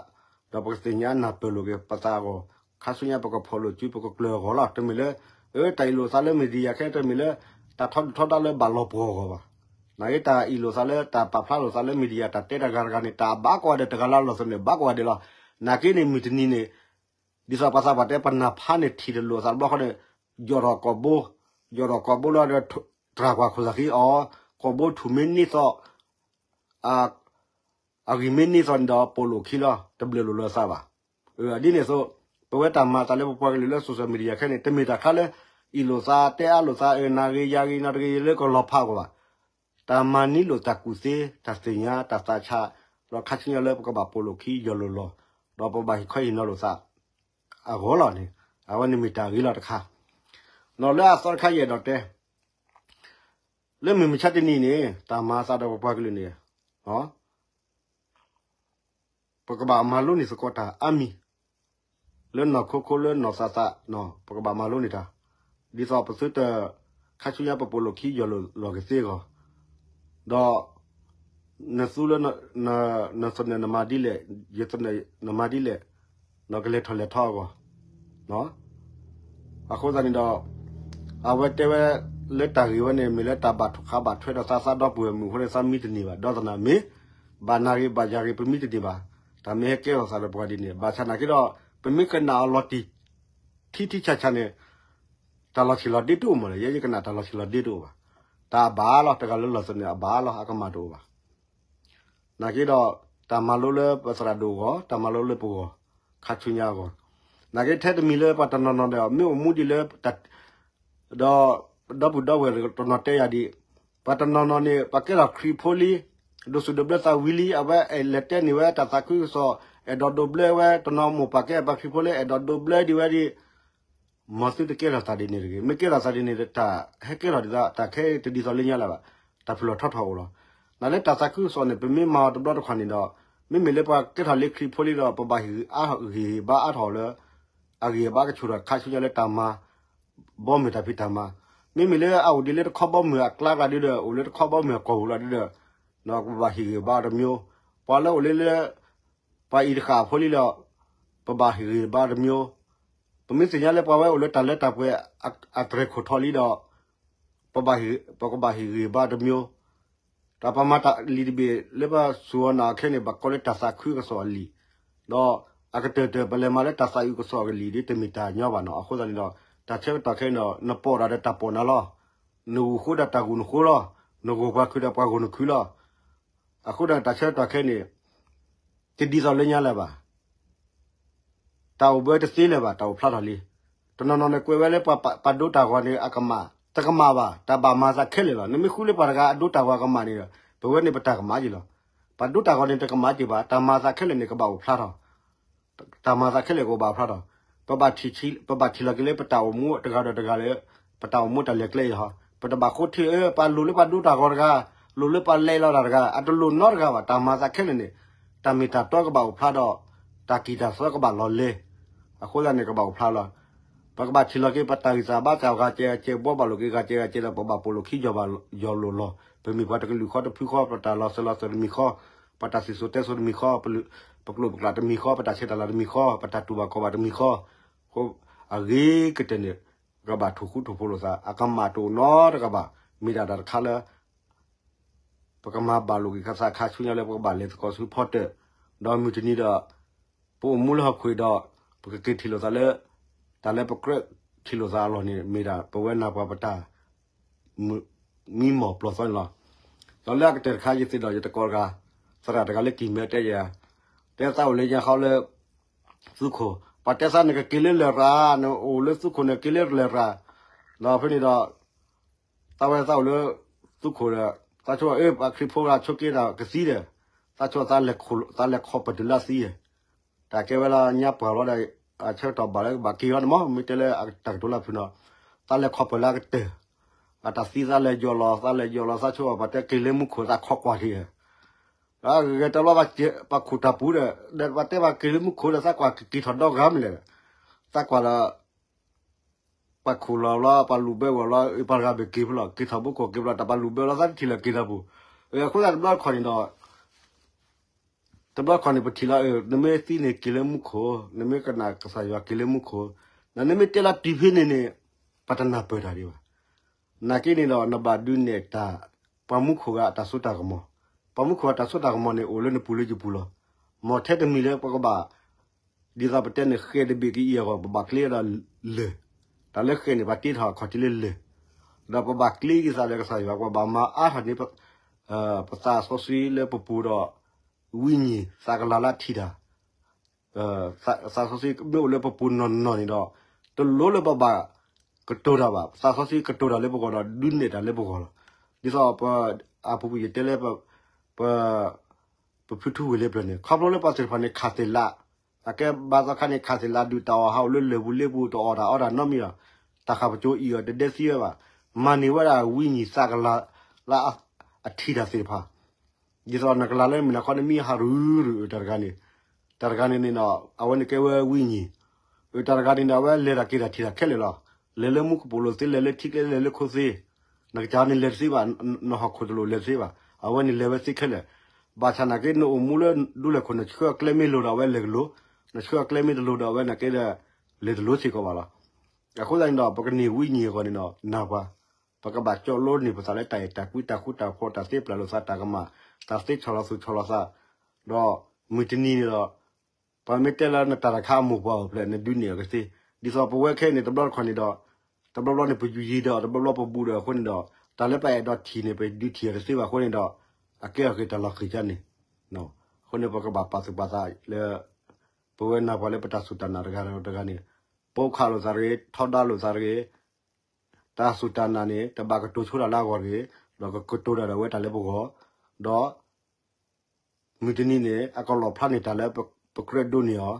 ဒီးပကသ့ၣ်ညါနၢ်ပၢၢ်လိာ်က့ၤပသးအဂီၢ်, ခါဆူညါပကဖီၣ်လိာ်စုပကကျၢၤအဂီၢ်လီၤ. တမ့ၢ်လၢ အၢ တၢ်အ့ၣ်လိာ်သးလၢ media ခဲ တမ့ၢ်လၢ တၢ်ထီဒုၣ်ထီဒါလၢဘၣ်လီၤပှီၢ်အဂီၢ်ဘၣ်. နာ်က့တၢ်အ့ၣ်လိာ်သးလၢတၢ်ပာ်ဖျါလိာ်သးလၢ media တၢ်တဲတဂၤတဂၤန့ၣ် တၢ်ဘၣ်ကိးဂၤဒဲးတဂၤလၢလီၤသးန့ၣ် ဘၣ်ကိးဂၤဒဲးလီၤ. နာ်က့န့ၣ်မုၢ်တနံၤန့ၣ် ဒ်သိးပှၤသးပှၢ်တဲပနၢ်ဖးန့ၣ်ထံၣ်တလိာ်သးတဘျီဃီန့ၣ် ယီၢ်ထီၣ်ကိာ်ဘိ, ယီၢ်ထီၣ်ကိာ်ဘိလၢ တြၢ်ကွၢ်ခိၣ်သးဃံအီၤ, ကိာ်ဘိထူၣ်မ့ၢ်န့ၢ်သီး အဂံၢ်မ့ၢ်န့ၢ်သီးန့ၣ်ဒီး ပိာ်လိာ်ခံလီၤ တဘျၢၣ်လိာ်လၢသးဘၣ်. ဒ်န့ၣ်အသိး ပဝဲတၢ်မၤသးလၢပပှၤကလုာ်လၢ social media ခဲန့ၣ် တမ့ၢ်တၢ်ခါလၢ အ့ၣ်လိာ်သးတဲအါလိာ်သး နၤဂ့ၤယၤဂ့ၤ နီတဂ့ၤ လၢကလီၤဖးအဂီၢ်ဘၣ်. တၢ်မၤန့ၢ်လိာ်တၢ်ကူၣ်သ့ တၢ်သ့ၣ်ညါ တၢ်သးဆး ဒီးခါဆူညါလၢပကဘၣ်ပိာ်လိာ်ခံယီၢ်လိာ်လီၤ ဒီးပဘၣ်ဟ့ၣ်ခီဟ့ၣ်နီၤလိာ်သး အဂီၢ်လီၤန့ၣ် အဝဲန့ၣ်မ့ၢ်တၢ်ဂ့ၤလီၤတခါ. နီၢ်လၢအသီတခါယအဲၣ်ဒိးတဲ လၢမုၢ်မဆါတနံၤန့ၣ် တၢ်မၤသးဒီးပပှၤကလုာ်န့ၣ် ပကဘၣ်မၤလိန့ၢ်သကိးတၢ်အါမံၤ, လၢနီၢ်ခိခိလၢနီၢ်သးသး ပကဘၣ်မၤလိန့ၢ်တၢ်, ဒ်သိးပသုတ ခါဆူညါပပိာ်လိာ်ခံယီၢ်လိာ်လီၤက့ၤသ့အဂီၢ်, ဒီး နသူလၢ နသနၢၣ်နမၤဒ်လဲၣ်, ယသနၢၣ်နမၤဒ်လဲၣ်, ဒီးကလဲၤထီၣ်လဲၤထီအဂီၢ် အဃိသတးန့ၣ်ဒီး အဝဲတဲဝဲ လၢတၢ်ဂ့ၢ်ဝဲန့ၣ် မ့ၢ်လၢတၢ်ဘၣ်ဃးဘၣ်ထွဲဒီးသးစၢ်ဒီပုၢ်ဝဲၢ်မုၣ်အဃိန့ၣ် သးမံတန့ၢ်ဘၣ် ဒီးသနာ်မ့ၢ် ဘၣ်နၤဂ့ၤဘၣ်ယၤဂ့ၤ ပမံတန့ၢ်ဘၣ်, တၢ်မ့ၢ်ဟဲကဲထီၣ်သးဒီးပှၤဒ်န့ၣ် ဘၣ်ဆၣ်နာ်က့ဒီး ပမ့ၢ်ကနၣ်အီၤလီၤတံၢ် ထံထံဆးဆးန့ၣ် တၢ်လီၤဆံးလီၤဒ့တအိၣ်မးလၢၤ ယဲယကနၣ်တၢ်လီၤဆံးလီၤဒ့တအိၣ်ဘၣ်, တၢ်အဘၣ်လီၤ တဂၤလၢလီၤသနၢၣ်အဘၣ်လီၤ အကမၣ်တအိၣ်ဘၣ် နာ်က့ဒီး တၢ်မၤလိလၢပသရၣ်ဒိၣ်အဂီၢ် တၢ်မၤလိလၢပဂီၢ် ခါဆူညါအဂီၢ်, နာ်က့ထဲတမံၤလၢပှၤတနီၤနီၤဒီး မ့ၢ်အိၣ်မူဒံးလၢ ဒီး ဒီပုၢ်ဒီဝဲၢ်တနီၤတဲယၤဒံး, ပှၤတနီၤနီၤန့ၣ် ပှၤကဲထီၣ်ခရံာ်ဖိလံ, ဒိးစူၣ်ဒိးဘျၢသးဝံၤလံ အဝဲအဲၣ်လဲၤတဲန့ၢ်ဝဲတၢ်သးခုကစီၣ် အဲၣ်ဒိးဒိးဘျၢဝဲ တနီၤမိၢ်ပၢ်ကဲပှၤခရံာ်ဖိလံ အဲၣ်ဒိးဒိးဘျၢဒံးဝဲဒံး မ်သုတကဲထီၣ်သးဒ်န့ၣ်တဂ့ၤ. မ့ၢ်ကဲထီၣ်သးဒ်န့ၣ် တၢ်ဟဲကဲထီၣ်ဒ်သိး တၢ်ခဲတဒ်သိးလၢညါလၢၤဘၣ်. တၢ်ဖုၣ်လီၤထီထီၣ်အိၣ်လီၤ. နာ်လၢတၢ်သးခုကစီၣ်န့ၣ် ပမ့ၢ်မၤအီၤတဘျီတခီၣ်န့ၣ်ဒီး မ့မ့ၢ်လၢပှၤကဲထီၣ်လၢခရံာ်ဖိလံဒီး ပဘၣ်ဟ့ၣ်ဂံၢ်ဟ့ၣ်ဘါအါထီၣ်လၢ အဂံၢ်အဘါကဆူၣ်ထီၣ်ခါဆူညါလၢတၢ်မၤ ဘီမုၢ်တၢ်ဖံးတၢ်မၤ, မ့မ့ၢ်လၢအအိၣ်ဒံးလၢတခီဘီမုၢ်အကျါကျါဒ်ဒီး အိၣ်လၢတခီဘီမုၢ်အကီၢ်ပူၤလီၤဒ်ဒီး ပဘၣ်ဟ့ၣ်ဂံၢ်ဟ့ၣ်ဘါအီၤတမျိုး, ပှၤလၢအိၣ်လၢလၢ ပှၤအံၤတဃာ်အဖိလံဒီး ပဘၣ်ဟ့ၣ်ဂံၢ်ဟ့ၣ်ဘါအီၤတမျိုး, ပမ့ၢ်သ့ၣ်ညါလၢပှၤဝဲအိၣ်လၢတၢ်လၢတၢ်ပှဲၤ အတြဲၤခိၣ်ထီၣ်လံဒီး ပကဘၣ်ဟ့ၣ်ဂံၢ်ဟ့ၣ်ဘါအီၤတမျိုး, တၢ်ပမၤတၢ်လံာ်တဘ့ၣ်လၢပစူၢ်အီၤနာ်အီၤခဲအံၤန့ၣ် ဘၣ်ကိးလၢတၢ်သးခုကစီၣ်အလံာ်, ဒီးအကတၢၢ်တၢၢ်ပလဲၤမၤလၢတၢ်သးအုးကစီၣ်အကလံာ်ဒ်တမ့ၢ်တၢ်ညီဘၣ်နီၤ. အဃိသတးန့ၣ်ဒီး တၢ်ဆၢကတီၢ်ခဲအံၤဒီး နပိာ်ဒၣ်ဒီးတၢ်ပိာ်နၤလီၤ. နဂိၢ်ဃိဒီးတၢ်ဂိၢ်နဃိလီၤ. နဂိၢ်ပှၤခုးဒီးပှၤဂိၢ်နခုလီၤ. အဃိဒီးတၢ်ဆၢကတီၢ်ခဲအံၤန့ၣ် တဒ်သိးလၢညါလၢၤဘၣ်. တၢ်အိၣ်ဘၢတသ့လၢၤဘၣ်, တၢ်အိၣ်ဖျါထီၣ်လံ. တနီၤနီၤန့ၣ် ကွဲးဝဲလၢပှၤဒိတၢ်ဂီၤန့ၣ် အကမၣ်, တကမၣ်ဘၣ်, တၢ်ဘၣ်မၤသးခဲလၢာ်လီၤ. နမ့ၢ်ဃုလၢပှၤတဂၤအဒိတၢ်ဂီၤအကမၣ်န့ၣ်ဒီး ပဝဲန့ၣ်ပတၢ်ကမၣ်က့ၤလီၤ. ပှၤဒိတၢ်ဂီၤန့ၣ်တကမၣ်က့ၤဘၣ်, တၢ်မၤသးခဲလၢာ်န့ၣ်ကဘၣ်အိၣ်ဖျါထီၣ် တၢ်မၤသးခဲလၢာ်ကဘၣ်အိၣ်ဖျါထီၣ်. ပဘၣ်ထံၣ်လီၤက့ၤလၢပတၢ်အိၣ်မူတဂၤဒီးတဂၤလၢ ပတၢ်အိၣ်မူတၢ်လဲၤကျဲအံၤဟီ, ပတဘၣ်ဃိထံၣ်အၢ ပှၤလိၣ်လၢပှၤဒိတၢ်ဂီၤတဂၤ, လိၣ်လၢပှၤလဲၤလီၤတၢ်တဂၤ, အတလိၣ်နီတဂၤဘၣ်. တၢ်မၤသးခဲလၢာ်န့ၣ် တၢ်မ့ၢ်တၢ်တီကဘၣ်အိၣ်ဖျါဒီး တၢ်ကံၢ်တၢ်စီကဘၣ်လီၤလဲၤ. အဃိသတးန့ၣ်ကဘၣ်အိၣ်ဖျါလီၤ. ပကဘၣ်ထံၣ်လီၤက့ၤပတၢ်ဂံၢ်စၢ်ဘါစၢ်ဂၤကဲကဲ ဘှီဘၣ်လိာ်က့ၤဂၤကဲဂၤကဲဒီး ပဘၣ်ပိာ်လိာ်ခံယီၢ်ဘၣ်ယီၢ်လိာ်လီၤ. ပမ့ၢ်ပှၤတကလုာ်ဃီတဖုဃီ ပတၢ်လီၤစၢၤလီၤသွဲၣ်တမံၤဃီ, ပတၢ်စံၣ်စိၤတဲစိၤတမံၤဃီ, ပကျိာ်ပကျါတမံၤဃီ, ပတၢ်ဆဲးတၢ်လၤတမံၤဃီ, ပတၢ်တူၢ်ဘၣ်ခီၣ်ဘၣ်တမံၤဃီ, အဂ့ၤကတၢၢ်န့ၣ် ပကဘၣ်ထိၣ်ဃူထိၣ်ဖိးလိာ်သး, အကမၣ်တအိၣ်နီတဂၤဘၣ်. မ့ၢ်ဒၣ်တၢ်တခါလၢ ပကမၤဘၣ်လိာ်က့ၤခါသးခါဆူညါလၢပကဘၣ်လဲၤသကိးဆူဖီတၢၣ်, ဒီးမုၢ်တနံၤဒီး ပအိၣ်မူလၢဟီၣ်ခိၣ်ဒီး ပကက့ၤထံၣ်လိာ်သးလၢ တၢ်လၢပကြၢးထံၣ်လိာ်သးအလီၢ်န့ၣ် မ့ၢ်ဒၣ်ပဝဲနၤပှၤပတၢ် မံမီၢ်ပျီၢ်သီန့ၣ်လီၤ. ဒီးလၢအကတၢၢ်တခါယသ့ၣ်ဒီးယတကိးတဂၤ, သရၣ်တဂၤလၢကံၢ်မဲတဲယၤ, တဲသးအိၣ်လၢညါဃီလၢ သုးခိၣ်, ပှၤတဲသးနကက့ၤလၢလရာ်, နအိၣ်လၢသုးခိၣ်န့ၣ်က့ၤလၢလရာ်, ဒီးဖဲန့ၣ်ဒီး သးဝဲသးအိၣ်လၢ သုးခိၣ်ဒီး သးဆိအၢ ပှၤခရံာ်ဖိဂၤဆိးက့ဒီးကသံဒီး, သးဆိသးလဲၤခီၣ်ပၢၢ်တုၤလၢသံ, တၢ်ကဲဝဲလၢညါပှၢ်လီၤဒီး အဆၢကတီၢ်ဘၣ်လၢကဘၣ်က့ၤအီၤန့ၣ်မ့ၢ် မ့ၢ်တဲလၢအတၢ်ကတိၤလၢဖုၣ်နီၤ, သးလဲၤခီၣ်ပၢၢ်လၢအကတၢၢ်, အတၢ်သံသးလဲၤယီၢ်လီၤ သးလဲၤယီၢ်လီၤ သးဆိပှၤတဲက့ၤလၢမူခိၣ်သးခီကွၢ်ထံၣ် ဒီးဂဲၤတဘျီ ပှၤခိၣ်တၢ်ပူၤဒီး ဒီးပှၤတဲပှၤက့ၤလၢမူခိၣ်ဒီး သးကွၢ်ကက့ၤထီၣ်ဒီဂၤမနုၤလဲၣ်, သးကွၢ်လၢ ပှၤခိၣ်လီၤဘျီ ပှၤလူၤဘၢဝဲလီၤ ပှၤတဂၤဘၣ်က့ၤဖဲလီၤ က့ၤထီၣ်ဘိခိၣ်က့ၤဖဲလီၤ တၢ်ပှၤလူၤဘၢလီၤ သးတထံၣ်လၢၤက့ၤထီၣ်ပူၤ, အဃိသတးတဘျီတခီၣ်န့ၣ်ဒီး တဘျီတခီၣ်န့ၣ် ပထံၣ်လီၤ နမ့ၢ်သံန့ၣ်က့ၤလၢမူခိၣ် နမ့ၢ်ကနၣ်ကစၢ်ယွၤက့ၤလၢမူခိၣ်, နမ့ၢ်တဲလီၤတံၢ်ဖဲန့ၣ်န့ၣ် ပတနၢ်ပၢၢ်တၢ်ဒံးဘၣ်. နာ်က့န့ၣ်ဒီး နဘၣ်ဒုးနဲၣ်တၢ် ပှၤမူခိၣ်ဂၤအတၢ်စိတၢ်ကမီၤ, ပှၤမူခိၣ်အတၢ်စိတၢ်ကမီၤန့ၣ် အိၣ်လၢနပူၤလၢယပူၤလီၤ. မ်ထဲတမံၤလၢပကဘၣ် ဒ်သိးပတဲန့ၣ် ဃဲးတဘ့ၣ်ကအံၤအဂီၢ် ပဘၣ်ကျ့ဒီးလၢၢ်, တၢ်လၢဃဲးန့ၣ် ပှၤတ့ထီၣ်အခီၣ်ထံးလၢလၢၢ်, ဒီးပဘၣ်ကျ့က့ၤသးဒီးကစၢ်ယွၤ ပဘၣ်မၤအါထီၣ်န့ၢ် ပသးစီဆှံလၢပပူၤဒီး ဝိညာဉ် သးကလၤလၢအထံၣ်တၢ် သးစီဆှံမ့ၢ်အိၣ်လၢပပူၤနီၢ်နီၢ်န့ၣ်ဒီး တလိၣ်လၢပဘၣ်ကတိၤတၢ်ဘၣ်, သးစီဆှံကတိၤတၢ်လၢပဂီၢ်ဒီး ဒုးနဲၣ်တၢ်လၢပဂီၢ်လီၤ. ဒ်သိးပ အပူၤကွံာ်ယတဲလၢ ပ ပဖုထူဝ့ၢ်လၢပျၢၤန့ၣ် ခီဖျိလၢပှၤသ့ၣ်တဖၣ်န့ၣ် ခးသ့ၣ်လး, အကဲဘၣ်သီခါန့ၣ် ခးသ့ၣ်လးဒုးတၢ်အီၣ်ဟးအိၣ်လၢလၢၢ်ပူၤလ့ပူၤ တအီၣ်တၢ်အီတၢ်နီတမံၤလီၤ. တၢ်ဃၣ်ပစိၤအံၤအီၤတဒဲသံဝဲဘၣ်, မၤန့ၢ်ဝဲဒၣ်ဝိညာဉ် သးကလၤလၢအထံၣ်တၢ်သ့ၣ်တဖၣ် ဒ်သိးနကလၤလၢမုၢ်နၤခီနမံဟးရူၤရူၤတၢ်တဂၤန့ၣ်, တၢ်တဂၤန့ၣ်န့ၣ်ဒီး အဝဲန့ၣ်ကဲဝဲဝိညာဉ်, အတၢ်တဂၤန့ၣ်ဒီး အဝဲလဲၤတၢ်က့ၤတၢ်ထံၣ်တၢ်ခဲလၢာ်လီၤ. လဲၤလၢမူကပိာ်လိၤသ့, လဲၤလၢထံကျဲ, လဲၤလၢခိသ့, နကစၢ်န့ၣ်လဲၤတသ့ဘၣ်, နဟီၣ်ခိၣ်တလိၣ်လဲၤတသ့ဘၣ်, အဝဲန့ၣ်လဲၤဝဲသ့ခဲလၢာ်. ဘၣ်ဆၣ်နာ်က့ နအိၣ်မူလၢဒူလဲၣ်ခိၣ် နဆှၢအကျဲမ့ၢ်လိၤဒီး အဝဲလဲၤကလိၤ, နဆှၢအကျဲမ့ၢ်တလိၤဒီး အဝဲနာ်က့ဒီး လဲၤတလိၤစ့ၢ်ကီးဘၣ်လီၤ. အဃိသတးန့ၣ်ဒီး ပကန့ၢ်ဝံၤညံၤအဂီၢ်န့ၣ်ဒီး နၢ်ပှၤ, ပကဘၣ်ကၠီလိန့ၢ်ပသးလၢတၢ်အဲၣ်တၢ်ကွံ တၢ်ဃူတၢ်ဖိး တၢ်သ့ပျၢ်လိာ်သး တၢ်ကမၣ်, တၢ်သ့ဆီၣ်လီၤသူၣ်ဆီၣ်လီၤသး, ဒီးမုၢ်တနံၤန့ၣ်ဒီး ပမ့ၢ်တဲလၢနတၢ်တခါအမိၢ်ပှၢ်အိၣ်ဖျဲၣ် နဒုးန့ၢ်အီၤကသ့, ဒ်သိးပဝဲခဲအံၤန့ၣ် တဘျီတခီၣ်န့ၣ်ဒီး တဘျီဘျီန့ၣ် ပယူၤယံၤဒီး တဘျီဘျီပဘူးဒီးအဃိန့ၣ်ဒီး တၢ်လၢပအဲၣ်ဒိးထံၣ်န့ၣ် ပဒုးထံၣ်အီၤတသ့ဘၣ်အဃိန့ၣ်ဒီး အကဲထီၣ်က့ၤတၢ်လီၤဃံၤဒ်န့ၣ်. အဃိန့ၣ် ပကဘၣ်ပာ်သူၣ်ပာ်သးလၢ ပဝဲနၢ်ပှၤလၢပတၢ်စူၢ်တၢ်နာ်တဂၤဒီးတဂၤန့ၣ် ပိာ်ခးလိာ်သးတဂ့ၤ, ထီဒါလိာ်သးတဂ့ၤ, တၢ်စူၢ်တၢ်နာ်န့ၣ် တဘၣ်ကတိၤဆိတၢ်လၢအဂီၢ်တဂ့ၤ, ဒီးကကတိၤတၢ်ဒီးဝဲတၢ်လၢပဂီၢ်, ဒီး မုၢ်တနံၤန့ၣ် အကလီၣ်ဖျါန့ၢ်တၢ်လၢပကြၢးဒိးန့ၢ်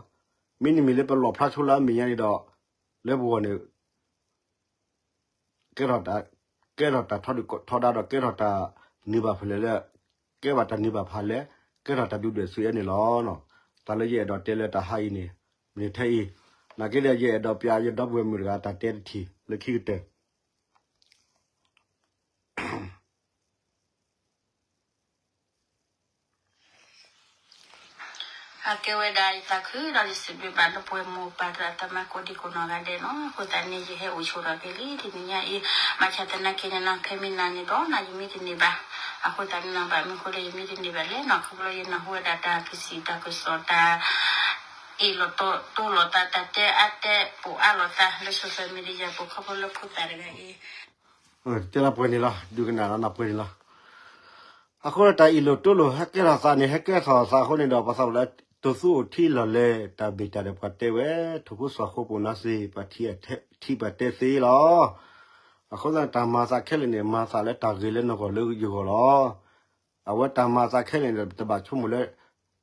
အီၤ, မ့တမ့ၢ်လၢပလီၣ်ဖျါဆိလၢအမဲာ်ညါန့ၣ်ဒီး လၢပဂီၢ်န့ၣ် ကဲထီၣ်တၢ်ထီဒုၣ်ထီဒါဒီး ကဲထီၣ်တၢ်နုာ်ဘၣ်ဖဲလဲၣ်လၢ ကဲဘၣ်တၢ်နုာ်ဘၣ်ဖးလဲၣ်, ကဲထီၣ်တၢ်ဒုၣ်ဒွဲၣ်စူၣ်အဲၣ်န့ၣ်လီၤ. တၢ်လၢယအဲၣ်ဒိးတဲလၢတၢ်ဟါအံၤန့ၣ် မ့ၢ်ထဲအံၤ, နာ်က့ဒီး ယအဲၣ်ဒိးပျးယဒီပုၢ်ဝဲၢ်မုၣ်တဂၤ တၢ်တဲတထံၣ်လၢခံကတၢၢ် အကဲဝဲဒၣ်ယသးခုဒီး ယစံးဘျုးဘၣ်ဒီပုၢ်ဝဲၢ်မိၢ်ပၢ်ဒီးအတၢ်မၤကိးဒံကိးနီၢ်ဂၤဒဲးနီၤ. အဃိသတးန့ၣ် ယဟဲအိၣ်ဆိးထီၣ်က့ၤလံတနံၤညါအံၤ, ဘၣ်ဆၣ်သနာ်က့န့ၣ်နီၤ ဖဲမ့ၢ်နၤန့ၣ်ဒီး နၤယမံတန့ၢ်ဘၣ်. အဃိသတးန့ၣ်နီၤ ဘၣ်မနုၤအဃိလၢယမံတန့ၢ်ဘၣ်လဲၣ်နီၤ, ခီဖျိလၢယနၢ်ဟူဝဲဒၣ်တၢ်ကစံၣ်တၢ်ကစီၣ် တၢ်အ့ၣ်လိာ်တိလိာ်သး တၢ်တဲအါတဲပိာ်အါလိာ်သးလၢ social media ပူၤ ခီဖျိလၢဖိသၣ်တဂၤအံၤ တဲလီၤပှဲၤန့ၣ်လီၤ, ဒုးကနၣ်လီၤနၢ်ပှဲၤန့ၣ်လီၤ. အဃိဒီးတၢ်အ့ၣ်လိာ်တိလိာ် ဟဲကဲထီၣ်သးန့ၣ် ဟဲကဲထီၣ်သးအဃိန့ၣ်ဒီး ပှၤသးလၢ တိၢ်သူအိၣ်ထံလီၢ်လဲၢ် တၢ်ဘၣ်တၢ်ဒီးပှၤတဲဝဲ ထိၣ်ဖိစီၤဖိပူၤနါသ့ၣ် ပှၤထံၣ်ပှၤတဲသ့လီၤ. အဃိသတး တၢ်မၤသးခဲလၢာ်န့ၣ် မၤသးလၢတၢ်ဂ့ၤလၢနဂီၢ်လၢယဂီၢ်လီၤ. အဝဲတၢ်မၤသးခဲလၢာ်န့ၣ် တဘၣ်ဆိကမိၣ်လၢ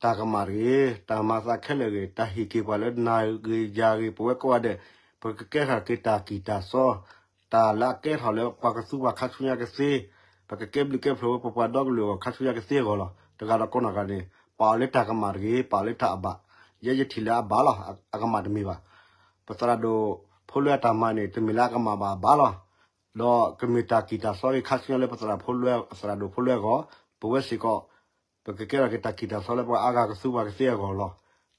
တၢ်ကမၣ်တဂ့ၤ, တၢ်မၤသးခဲလၢာ်ဂ့ၤ, တၢ်ဟ့ၣ်က့ၤပှၤလၢနၤဂ့ၤယၤဂ့ၤ ပဝဲကိးဂၤဒဲး ပကကဲထီၣ်က့ၤတၢ်ကံၢ်တၢ်စီ တၢ်လၢအကဲထီၣ်လၢပှၤကသူပှၤခါဆူညါကသ့, ပကကဲဘျုးကဲဖှိၣ်ဝဲပပှၤဒီကလုာ်အဂီၢ် ခါဆူညါကသ့အဂီၢ်လီၤ. တဂၤဒီးကိးနီၢ်ဂၤန့ၣ် ပာ်အီၤလၢတၢ်ကမၣ်တဂ့ၤ, ပာ်အီၤလၢတၢ်အဘၣ်, ယဲယထံၣ်လၢအဘၣ်လီၤ. အ- အကမၣ်တမ့ၢ်ဘၣ်. ပသရၣ်ဒိၣ်ဖိလွဲအတၢ်မၤန့ၣ် တမ့ၢ်လၢအကမၣ်ဘၣ်အဘၣ်လီၤ. ဒီးကမ့ၢ်တၢ်ကံၢ်တၢ်စီဂ့ၤ ခါဆူညါလၢပသရၣ်ဖိလွဲ သရၣ်ဒိၣ်ဖိလွဲအဂီၢ်, ပဝဲစ့ၢ်ကီး ပကကဲထီၣ်က့ၤတၢ်ကံၢ်တၢ်စီလၢပှၤအါဂၤကသူပှၤကသ့အဂီၢ်လီၤ.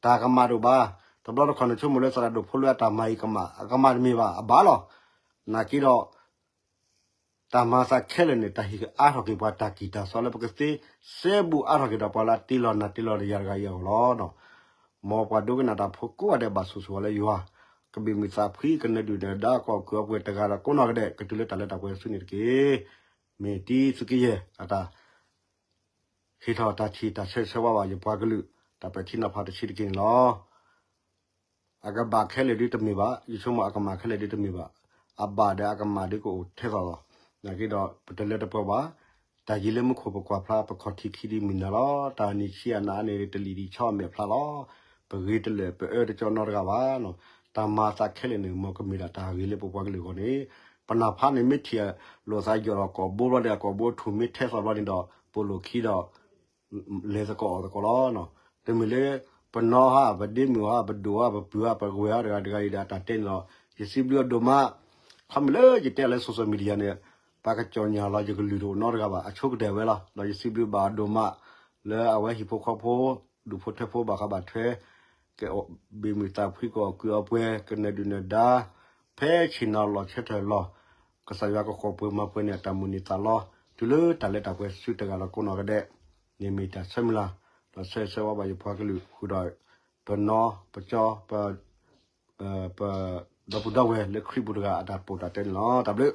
တၢ်ကမၣ်တအိၣ်ဘၣ်. တဘျီတခီၣ်န့ၣ် ဆိကမိၣ်လၢသရၣ်ဒိၣ်ဖိလွဲအတၢ်မၤအံၤကမၣ်, အကမၣ်တမ့ၢ်ဘၣ်, အဘၣ်လီၤ. နာ်က့ဒီး တၢ်မၤသးခဲလၢာ်န့ၣ် တၢ်ဟ့ၣ်အါထီၣ်က့ၤပှၤတၢ်ကံၢ်တၢ်စီလၢပကသ့စဲဘူးအါထီၣ်က့ၤဒီးပှၤလၢအတ့လီၤနၤတ့လီၤယၤတဂၤအံၤအဂီၢ်လီၤ. မ်ပှၤဒိကနၣ်တၢ်ဖိကိးဂၤဒဲးဘၣ်ဆိၣ်ဂ့ၤဆိၣ်ဝါလၢယွၤ, ကဘၣ်မုာ်သးဖှံကနၢၤဒုၣ်နၢၤဒါ ကအီၣ်ကုၢ်အီပှဲၤတဂၤဒီးကိးနီၢ်ဂၤဒဲး ကတုၤလၢတၢ်လၢတၢ်ပှဲၤဆူန့ၣ်တက့ၢ်. မ့ၢ်တံသုးက့ယဲၢ်အတၢ် ဟ့ၣ်ထီၣ်တၢ်ထံၣ်တၢ်ဆၢဂ့ၤဆၢဝါဘၣ်ယပှၤကလုာ် တၢ်ပဲာ်ထံနီၤဖးတဆံးတက့ၢ်န့ၣ်လီၤ. အကဘၣ်ခဲလၢာ်ဒ်တမ့ၢ်ဘၣ်, ယဆိကမိၣ်အကမၣ်ခဲလၢာ်ဒ်တမ့ၢ်ဘၣ်, အဘၣ်ဒီးအကမၣ်ဒ်ကအိၣ်ထဲသိးလီၤ. နာ်က့ဒီး ပတလၢတပှဲၤဘၣ်, တၢ်ယံၤလၢမူခိၣ်ပကွၢ်ဖျါ ပခီၣ်ထံးခံဒ်မုၢ်နၤလီၤ. တၢ်နံၣ်ဆံးအနၤအါန့ၣ် တလံၣ်ဒံးဆီအမဲာ်ဖျါလီၤ. ပဂ့ၤတလၢာ်ပအၢတကၠီနီတဂၤဘၣ်. တၢ်မၤသးခဲလၢာ်န့ၣ် မ်ကမ့ၢ်ဒၣ်တၢ်ဂ့ၤလၢပပှၤကလုာ်အဂီၢ်န့ၣ်, ပနၢ်ဖးန့ၣ်မ့ၢ်ထံၣ်လိာ်သးယီၢ်ဒီးကိာ်ဘိဘျီဒီး အကိာ်ဘိအထူၣ်မ့ၢ်ထဲသိးဘျီန့ၣ်ဒီး ပိာ်လိာ်ခံဒီး လဲၤသကိးအီၣ်သကိးလီၤ. တမ့ၢ်လၢ ပနီၢ်ဟါ ပဒ့မုၣ်ဟါ ပဒိၣ်ဟါ ပပုၢ်ဟါ ပဝဲၢ်ဟါတဂၤတဂၤအံၤဒီး အတၢ်တဲန့ၣ်လီၤ. ယစံးဘျုးအဒိၣ်မး, ခီမ့ၢ်လၢယတဲလၢ social media န့ၣ် ပှၤကကြော်ညာလီၤ ယကလုၢ်တအိၣ်နီတဂၤဘၣ် အဆိကတၢၢ်ဝဲလီၤ. ဒီးယစံးဘျုးဘၣ်အဒိၣ်မး လၢအဝဲဟံၣ်ဖိဃီဖိ ဒူၣ်ဖိထၢဖိဘၣ်ဃးဘၣ်ထွဲ ကဘၣ်မုာ်သးဖှံ ကအီၣ်ကုၢ်အီပှဲၤ ကနၢၤဒုၣ်နၢၤဒါ ဖဲဆ့ၣ်နီၤလီၤဆၢထၢၣ်လီၤ. ကစၢ်ယွၤကဃိာ်ပှဲၤမၤပှဲၤန့ၣ် အတၢ်မုၢ်န့ၢ်သးလီၤ. တုၤလၢတၢ်လၢတၢ်ပှဲၤဆူတဂၤဒီးကိးနီၢ်ဂၤဒဲး န့ၣ်မ့ၢ်တၢ်ဆၢမုၢ်လၢ် ဒီးဆၢဂ့ၤဆၢဝါဘၣ်ယပှၤကလုာ်ဃုာ်ဒီး ပနီၢ်ပကၠီ ပ ပဒီပုၢ်ဒီဝဲၢ်လၢခရံာ်ပူၤတဂၤအတၢ်ပိာ်တၢ်တဲန့ၣ်လီၤ. တၢ်ဘျုး